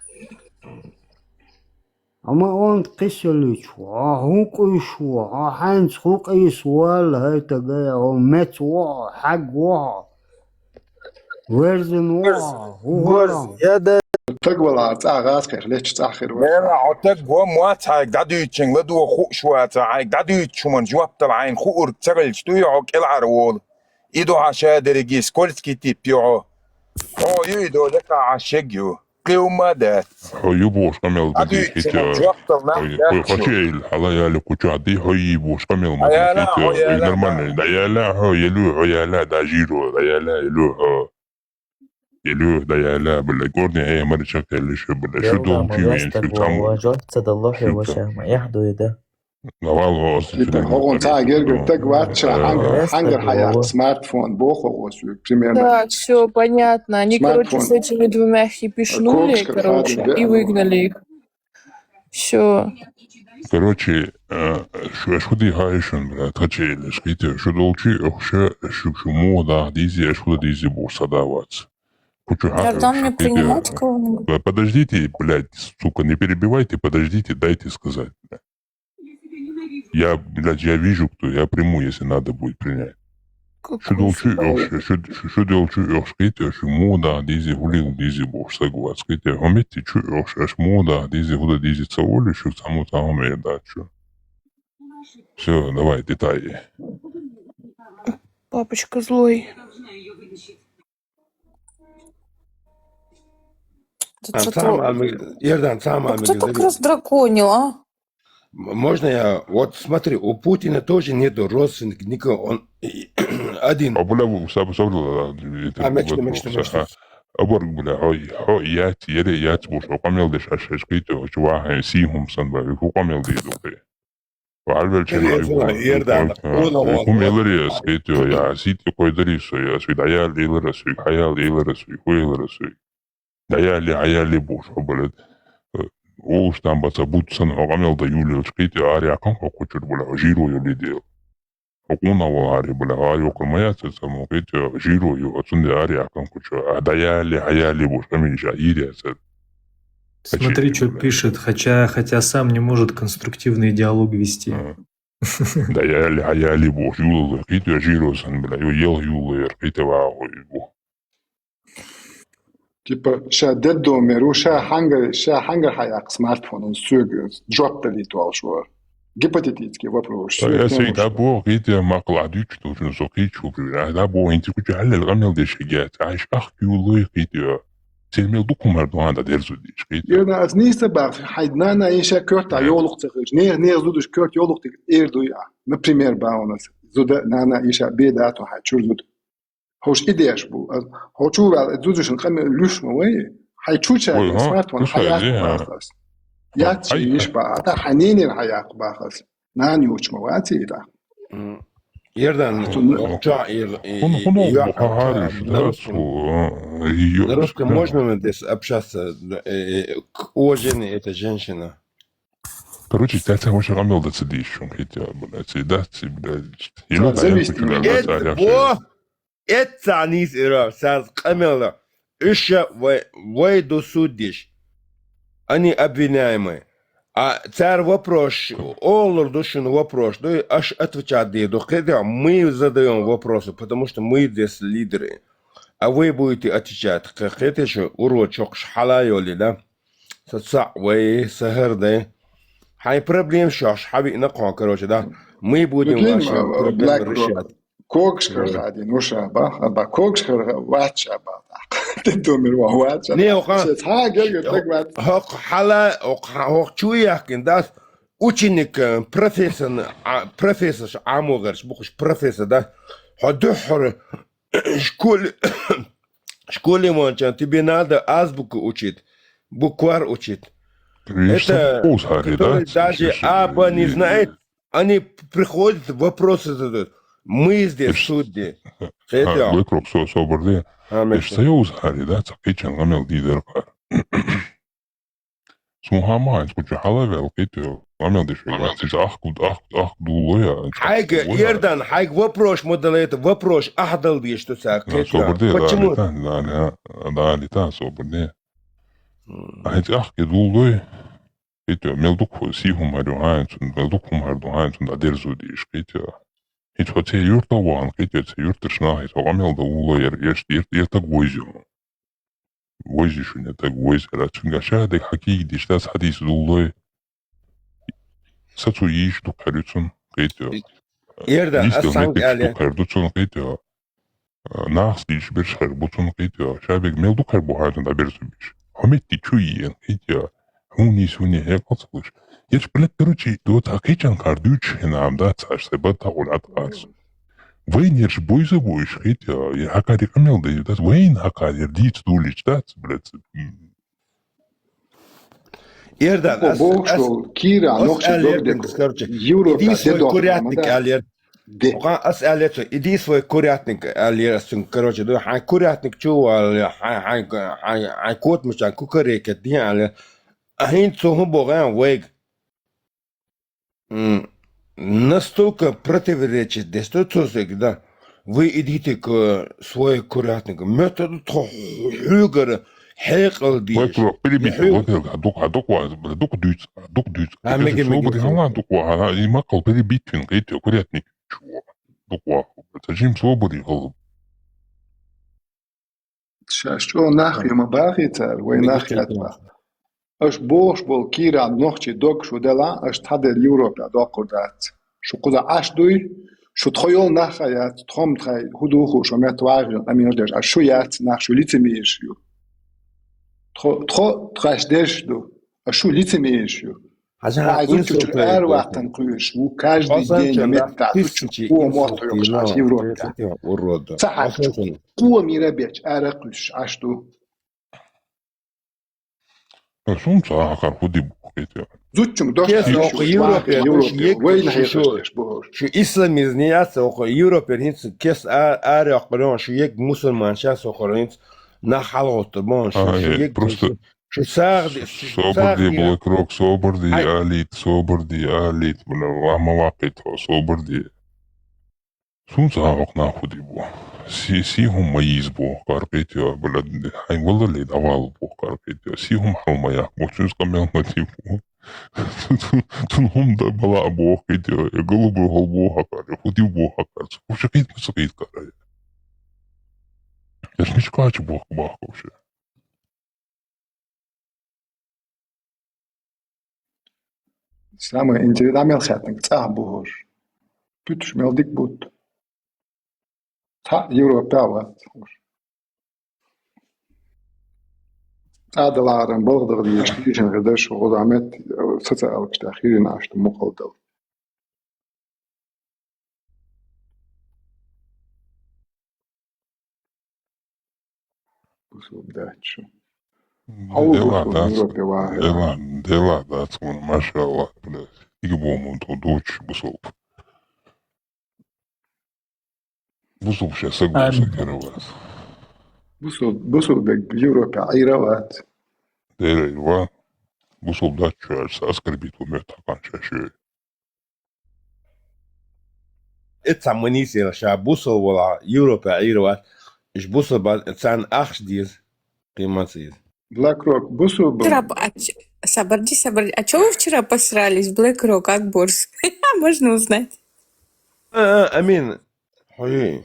Амма онда кхесвеллачу, хьо хӀун къуьйсуш ву, хьо хьаьнца хӀун къийса валла, хӀай тагай, хьо меца ву хьо, хьаг ву хьо, верзина ву хьо, хӀун ву хьо? Таг валахьара цӀа гӀазкхех лечча цӀа хир вара. Нера, хьо таг ва, моац хьайга дӀадуьйцучунга ладогӀа хууш вац, хьайга дӀадуьйцучу хӀуманна жоп дала хьайна хуург ца хилча дуй хьо кӀелхьара волу? И ду хьан шадерриге, скользкий тип ю хьо. Хьо ю и доле кхаьхьа шег ю. Кхин хӀумма а дац. Хьо ю бохуш къамел ма дий, хӀита. Хьо, хьо, хьо чу эйла, хьала яли кху чохь дий, хьо ю бохуш къамел ма дий, хӀита. Нормально, дӀаяла хьо, елу хьо яла, да жиро, дӀаяла, елу хьо. Елу, дӀаяла, бля, гордый, э, мара чекхъелли шу, бля, шу долчу вен, шу цхьаммо. Жоп ца далло хьо, ваша, ма эхь дуй да. Давал, типа, хьо гӀун цхьа гергара таг вац ша, хьангар, хьангар хьаяккха смартфон, боху оцу, примерно. Так, всё понятно. Они, короче, с этими двумя хипишнули, короче, и выгнали их. Всё. Короче, э, шу, шу ди хьаишун, брат, хачели, шките, шу долчи, охша, шу, шу муха дах дизи, аш худа дизи бу садавац. Кучу хьа-, Тогда мне принимать кого-нибудь? Подождите, блядь, сука, не перебивайте, подождите, дайте сказать, блядь. Я, блядь, я вижу, кто, я приму, если надо будет принять. Шу долчу охш, шу, шу, шу долчу охш кхите, шу муха дах дизи, хулил дизи боху саг вац кхите, хьо метти чу охш, аш муха дах дизи, худа дизи ца воли, шу цхьаммо цхьа хӀума эр дац шу. Всё, давай, детали. Папочка злой. Цхьа ма мегар, Эрдан, цхьа ма мегар. Кто так раздраконил, а? М-, можно я? Вот смотри, у Путина тоже нету родственников, никого, он один. А, бля, ву, саб-, саб-, а, мечта, мечта, мечта. Абар, бля, хьо, хьо яц, ере яц, бу, хьо къамел деш, аш, аш, кхите, хьо чу вахьа, сий хӀума сан, бля, хьо къамел деш ду, кхе. Валвелчи, Эрдан, хӀума элари ас, кхите, я, сий тӀе кхойдари со, я, сий дӀаял элар ас, сий хьаял элар ас, сий хӀу элар ас, сий. ДӀаяли, хьаяли бохуш хьо, блядь. Э, олуш там баца буц санна хьо къамел дан юллелча кхите, ари яккхам хьо кхучур, бля, хьо жиро йолий дела. Хьо къуна валари, бля, хьо ари йоккхур ма яц, ца мо кхите, жиро ю, оцунде ари яккхам кхучу. А дӀаяли, хьаяли бохуш къамел иша йийр яцара. Смотри, чё пишет, хотя, хотя сам не может конструктивный диалог вести. А. ДӀаяли, хьаяли бохуш, юллалла кхите, жиро сан, бля, ю ел юллаяр кхите вагӀа хьо ю бу. Типа, ша детдомера ву, ша хьангар, ша хьангар хьаяккха смартфон, он соьга жоп далийта волуш вара. Гипотетический вопрос. Ша я сей да бо, кхите, макъла дуьйцу, то, что со кхичу, пример. А да бо, инти кучу хьаллел къамел деш хигет. Айш ах кюлой кхите. Сен мел дукумар дуан да дерзудиш кхите. Ерна аз нийса бах, хьай нана иша кёрта, а, йолух цехиш. Не, не зудуш кёрт йолух тик эр дуй а. Например, баунас. Зуда нана иша бедату хьай чур зуд. Хьуш идеш бу. Хьо чу вал, зудушин къамел луьш ма вай. Хьай чуча смартфон хьаяккха бахас. Яц йиш ба, ата хьаненер хьаяккха бахас. Нан юч ма ваци ита. М, Эрдан, ча, и, и, хун, хун, я, хун, хун, на русском, на русском можно здесь общаться, э, э, к уважению этой женщины? Короче, тя, тя, вообще, къамел да ца дийшун, хитя, бля, ца да, ца, бля, зависит. Эт, во! Эццахь нийса ира, цаьрца къамел, уьш вай, вай ду суддиш, они обвиняемые. А цара вопрос, олур ду шуна вопрос, ду, аш отвечать де ду, кхетя, мы задаём вопросы, потому что мы здесь лидеры. А вы будете отвечать, кхетя шу, урод чокхуш хьала йоли, да? Са цхьаъ вай, са хӀара дай. Хьайн проблем шош, хьавиъна кхо, короче, да? Мы будем ваши проблемы решать. Когашкара хадийна ву ша, бах, а ба когашкара вац ша, бах. Ты думаешь, ва вац ша. Не, оха. Сейчас, ха, герга, так вац. Хох хьала, ох, ха, хох чу яхкин, дас ученик, э, профессор, а, профессор, амугарш, бухуш профессор, да? Хо духур, школе, школе ванчан, тебе надо азбуку учить, букварь учить. Это, который даже А Б не знает, они приходят, вопросы задают. Муйзде, судде. Хетя. Блекрок со собарде. Ишта йовз хари, да, ца кхечан къамел дийдар кар. Сун хӀама хӀанз кучу хьалавел кхетё, къамел деш вай, ца ахку, ахку, ахку дуло я. Хьайга, Эрдан, хьайга вопрос ма дала, это вопрос ахдал деш ту ца кхетё. Собарде, да, почему? Да, да, да, собарде. Хьайга ахке дуло я. Кхетё, мел дукха сихум хьарю хӀанцун, мел дукха хӀум хьарду хӀанцун да дерзу деш, кхетё. Хьит хо це юрта ван, кхетё, це юрташ нахи, хо къамел да уло яр, еш, ер, ер так войзю. Войзи шуня так войзи, рачунга шаде хакиги диштас хадис дуллой. Сацу йиш ду харюцун, кхетё. Эрда, Дис ас дел санг меккет али. Ду хардуцун, кхетё. Нахс диш бирш харбуцун, кхетё. Шабег мел ду харбу хадун да берзу биш. Хометти чу иен, кхетё. Хуни суни хекалцлыш. Еш, блядь, короче, до та кечан кардуч хенам да цаш се бата улат кас. Вейнерш бойза бойш хетя, я хакари камел да, да вейн хакари диц дулич да, блядь. Эрдан, ас, бо ас, шо, Кира, ас нохчи алер догдек, короче, Европа, иди свой дедо, курятник, да. Алер. Де. Ока ас алер, иди свой курятник, алер, ас, короче, да, хай курятник чу, хай, хай, хай, хай кот мучан кукарекет, ди алер. А хин цу ху боган вейг. М, настолько противоречит здесь, то, что всегда. Вы идите к, э, своей курятнику. Метод тхо хюгара хекал диш. Вай курок перебить, вай курок, а дук, а дук ва, дук дюц, а дук дюц. А мега, мега, собри, хала дук ва, а, и макал перебить фин, кхетё, курятник чего. Дук ва, тажим собри, хала. Ша, шо нах юма бахи цар, вай нах ят бах. Аш бош бол Кира нохчи дог шу дела, аш тадер Европа докур дац. Шу куда аш дуй, шу тхоёл нах яц, тхом тхай, худу ху, шо мет вагин, амин деш, аш шу яц, нах шу лицемеришь ю. Тхо, тхо, тхаш деш ду, аш шу лицемеришь ю. Хаза, ай, зучу эр ватан куш, у каждый день метта, зучу, у мото ёкш, аш Европа. Урода. Ца хачу, у мира беч, ара куш, аш ту. Сум ца хакар худи бу, кхетё. Зучу, дош, кес, Европа, Европа, вай на хешеш бу. Шу исламизм не яц, око Европа, хинц, кес а, аре, око, шу ек мусульман, сейчас, око, хинц, на халгот, бон, шу ек просто Шу сагъди, шу собарди, сагъди. Блэк Рок, собарди, алит, собарди, алит, бля, ама вакъит, собарди. Сун сагъок нахуди бу. Си, си хум майиз бу, къаркъитио, бля, хай валали давал бу, къаркъитио. Си хум халмаяк бу, чуз къамел мати бу. Тун хум да бала бу, къитио. Э, голубой хол бу хакар, худи бу хакар. Вообще къит, къит къара. Яшмичкачи бу, бу вообще. Самое интересное, мел хатник, цах бугуш. Пютш мел дик бут. Та Европа ват. Та даларан балгдыр диш, дишин гыдаш, гудамет, социал кишта хирин ашты мукалдал. Бусул дачу. Дела дац, дела дац, машалла, бля. Иги бому то дочь бусул. Бусул сейчас согласен первый раз. Бусул, бусул бек Европа айрават. Дера ива. Бусул дачу аж оскорбить умет, а канча шо. Эт самыни сел ша бусул вала Европа айрват. Иш бусул ба цан ахш диз, къимат диз. Блэк Рок бусул ба. Вчера по-, а ч-, сабарди, сабарди. А чё вы вчера посрались, Блэк Рок, Акборс? Можно узнать? А, а, Амин. Ой.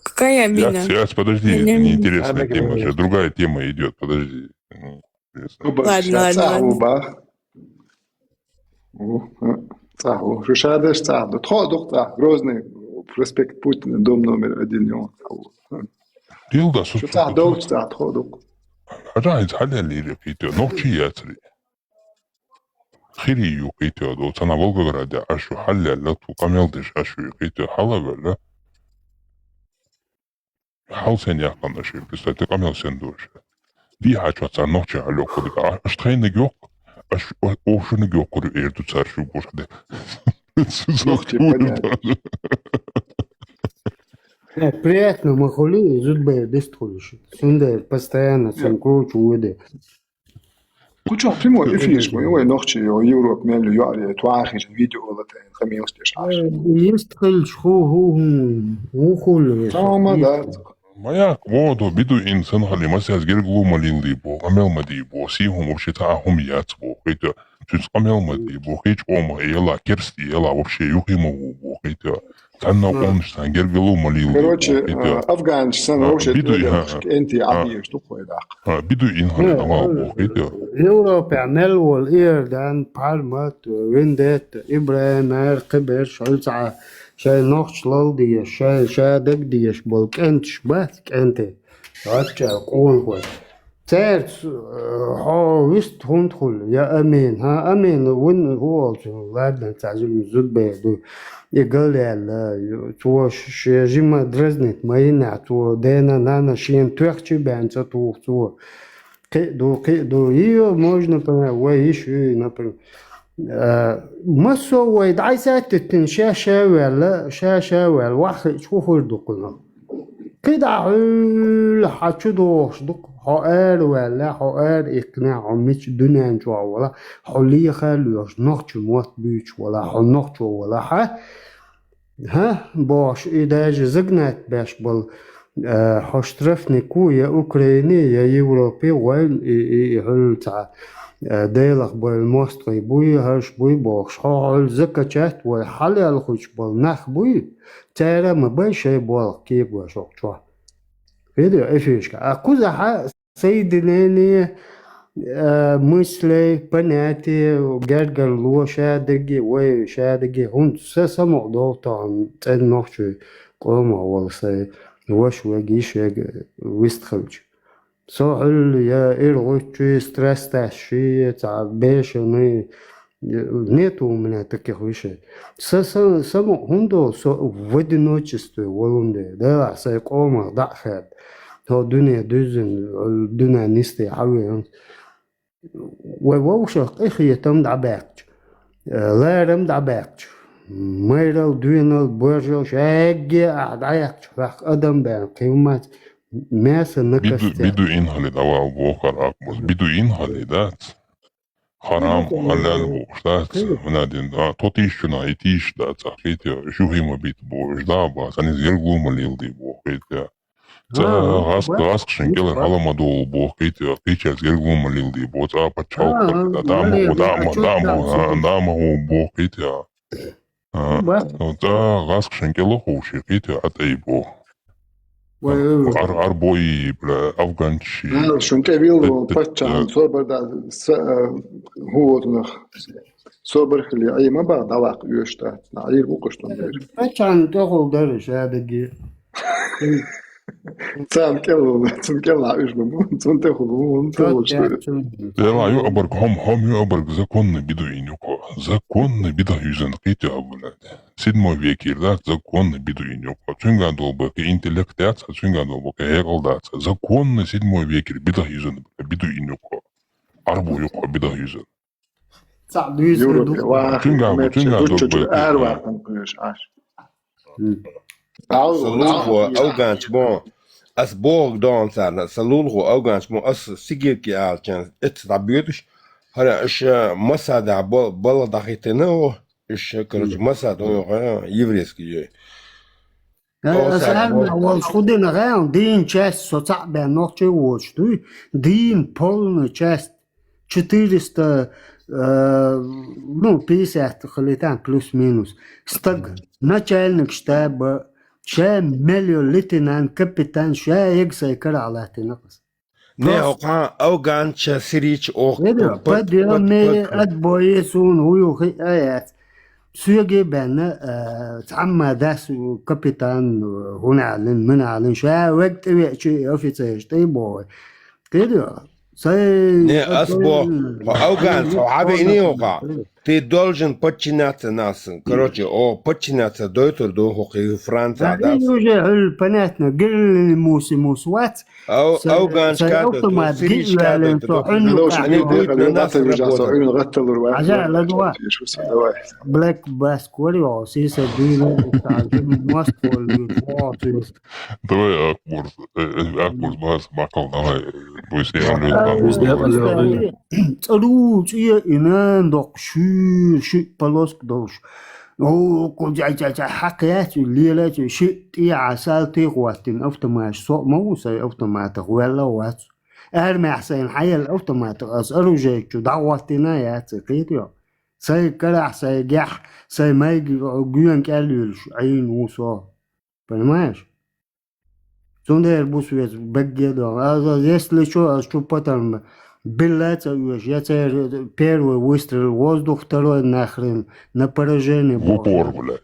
Какая Амина? Яц, яц, подожди, неинтересная тема. Сейчас другая тема идёт, подожди. Интересно. Ладно, ладно, ладно. Цаху, шушадеш цаху. Тхо дух цаху. Грозный проспект Путина, дом номер один, и он цаху. Дилда, шу цаху, долг цаху, тхо дух. Ажа, из халя лире, Питер. Нохчи яцри. Хири ю, Питер, до цана Волгограде, ашу халя ла ту, камелдеш, ашу, Питер, хала вела. Хал сен яхкан аши, представьте, камел сен душ. Ди хачо цар нохчи халёк курик. А, аш тхайны гёк, аш о-, ошуны гёк курик, эрду цар шу гушаде. Нохчий, понятно. Э, приятно ма хуьлий, зудбер дистхуьлуш. Цундела постоянно цун кручу вуде. Кху чохь прямой эфираш ма ю вай нохчий, йо, Европа мел ю, юьхьаре, туьхьа хиш видео латайна, къамелаш деш Ӏаш. Э, йист хилча, хӀу, хӀу, хӀу, хӀу хуьлу веша. Тама дац. Маяк, боху, бедуин санна хилий, масаза герга ло ма лелдий боху, къамел ма дий боху, сий хӀума вообще цхьа а хӀума яц боху, кхетий, цуьнца къамел ма дий боху, кхечу къомах яла, керста яла, вообще юххе ма ву боху, кхетий. Цхьанна а къоманаш цхьана герга ло ма лелдий боху, кхетий. Короче, а, афганцаш санна, а, вообще бедуин, тӀедогӀуш, а, кӀентий а, Ӏа а, дезаш ду кхойдаккха. А, бедуин хилий, а, дӀавала боху, кхетий. Европехь мел волу Иордан, Пармат, Вендетта, ИбрахӀим, ара кхиберш, хьуьлцхьа шайн нохчалла дезаш, шайн ша дага дезаш болу кӀенташ бац, кӀентий, гӀачча къонахой. Цаьрца, э, хьо вист хӀунда хуьлу, я Амин? ХӀан, Амин, вуьн хӀу олучу, ладно, цхьа жима зудбер ду. И галъяьлла, цо ш-, шен жима дразнить ма йинехь, цо дена, нана шена тоьхча бен ца туху цо. Кхин а ду, кхин а ду. Йо, можно, например, вай йиш ю, например. Э, массо а вай дӀасаттийтина ша-ша ваьлла, ша-ша ваьлла, ваха хиъча хӀун хир ду кхунах? Кхин дӀа хьуьлла хьан чу дохуш ду-кх, хьо ара ваьлла, хьо ара иккхина, хьо мича дуьнен чохь вала, хьо леха а лоьхуш, нохчийн мотт буьйцуш вала, хьо нохчо вала хьан? ХӀа, бохуш, и даже загнать беш болу, э, хьо штрафник ву я Украине, я Европе, вайн и, и, и хьуьлла цхьа, э, Делах бойла мостагӀий буй, хӀорш буй бохуш, хьо хьуьлла закачать вай хьалаьлла хуьлуш болу нах буй, цара а ма бай шайн болх кегош окху чохь. Видео эфирашка. А кхузахьа соединение, э, мыслей, понятие, гергарло, шадерриге, вай шадерриге, хӀунда сан самукъадолу тахана цӀена нохчий къомах волу сайн ваша верг, йиша верг вистхилча. Со хьуьлла я иргӀуьттуй, страсташ ший, я цхьа бешаный, нету у меня таких вещей. Са, са, самукъа хӀунда со в одиночестве волун де, делахь сайн къомах дӀа а хаьдда. ХӀо дуьне дуьззина, дуьнен нисте хьан веана. Вай вовшах къинхетам дӀабаьккхича, э, ларам дӀабаьккхича, майрал, доьналла, боржал, шаьгге ахьа дӀаяьккхича, хьох адам бен кхин мац, мясо на костях. Бедуин хилий, дӀавала боху хӀара акхбаза. Бедуин хилий, дац? Харам, хьалал бохуш, дац? Хьуна дин, а, тхо тийшачунна и тийша дац, а, кхетий, шуьхий ма бита бохуш, да, бац, ан иза герга ло ма лелдий боху, кхетий. Цкъа гӀаска, гӀаскашна кӀелхьара хьала ма долу боху, кхетий, кхечаьрца герга ло ма лелдий боху, цкъа пачхьалкх, да, да, ма гӀо, да, ма, да, ма гӀо, да, ма гӀо боху, кхетий. А, цкъа гӀаскашна кӀело ховший, кхетий, а тӀе боху. Вай, ар-, арбой, бля, афганчий. А, шун тӀе вилла паччахьна собар да, са, а, хӀун воцунах. Собар хили, Ӏе ма баха, дӀаваккха оьшуш дац. На Ӏийр бу кхуьштун бер. Паччахьна тӀехула дара шадерриге. Царна кӀел волу, цунна кӀел а уьш ма бу, цунна тӀехула бу, цунна тӀехула. Дела юкъабарг хӀума, хӀума юкъабарг законный бедуин ю кхо. Законный бедуин юьзан кхетий хьо, блядь. Седьмой векера дац, законный бедуин ю кхо. Цуьнгахь долу бакъ интеллект яц, цуьнгахь долу бакъ хьекъал дац. Законный седьмой векера бедуин юьзан бедуин ю кхо. Арбо ю кхо бедуин юьзан. Цхьаъ дуьйцур ду. Европе ваха, цуьнгахь, меттачу цуьнгахь гуччу дог чуьра байтина. Ара ваккхана кхуьш Ӏаш. Сан лулахо, афганча боху, ас бохург догӀу царна, сан лулахо, афганча боху, ас Сигирки алчан эцца дӀабоьдуш, хӀара аша Масадехь бал-, балла дӀахӀиттина, аша, короче, Масад, еврейский йой. Э, аса аьлла волуш хӀун дина гӀаьлла, дийна часть со цхьаъ бен нохчий воцуш дуй, дийна полная часть, четыреста, э, ну, пятьдесят хилийтан плюс-минус. Стаг, начальник штаба, ша мел йолу лейтенант, капитан, ша ега сайн карахь латтина аса. Не, просто окхьа афганча, сирийча оху. Видео, под-, подъёме, под-, под-, отбое суна хӀун ю хиъ а яц. Соьга баьнна, э, цхьамма дас капитан, э, хӀун аьллина, мин аьллина, ша вега тӀевеачу офицераш тӀе а боху. Кхидо? Сайн не, ас бо, хьо афганца, хьо хьан веъний хьо? Ты должен подчиняться нас. Короче, о, подчиняться дойтур ду хӀокху Франция, да? Уже хӀул понятно, гирли муси мус вац. Ау, Афганчка дойтур, Автомат Сирийчка гилли дойтур. хӀун Они будут на нас работать. Ажа ладва. Black Bass кори о, сиса дуйна, мост вол. Давай, Акмур, Акмур, мас макал, давай. Пусть я ЦӀару цӀе инан докъ шуьр, шуьъ полоск долуш. О, кху жай-жай-жай, хьакха яц уьй, лела яц уьй, шиъ тӀехьа салтий гӀоттина автоматаш. Со а ма ву сайн автоматах, ваьлла а вац. Армехь сайна хьаелла автоматах ас оружейчу дӀагӀоттина а яц, кхетайо. Сайн карахь, сайн гехь, сайн майга гоьна кӀел юьлуш Ӏийна ву со. Понимаешь? Цундела бус веза багге а догӀу. Аса, если что, ас чу патарна билла а ца оьшу, я церан первый выстрел воздух, второй нахрен на поражение. В упор, блядь.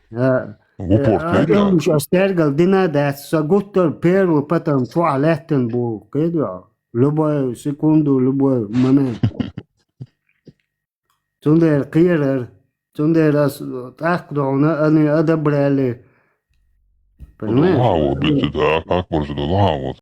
В упор, ты, да? Ас тергал дина а дац, сан гуттар первый патарна чохь лаьттина бу, кхетайо. Любой секунду, любой момент. Цундела кхерар, цундела ас тӀаккха догӀуна, они одобряли. Понимаешь? Лахьа ву, битта, Акмур, шу ду лахьа ву.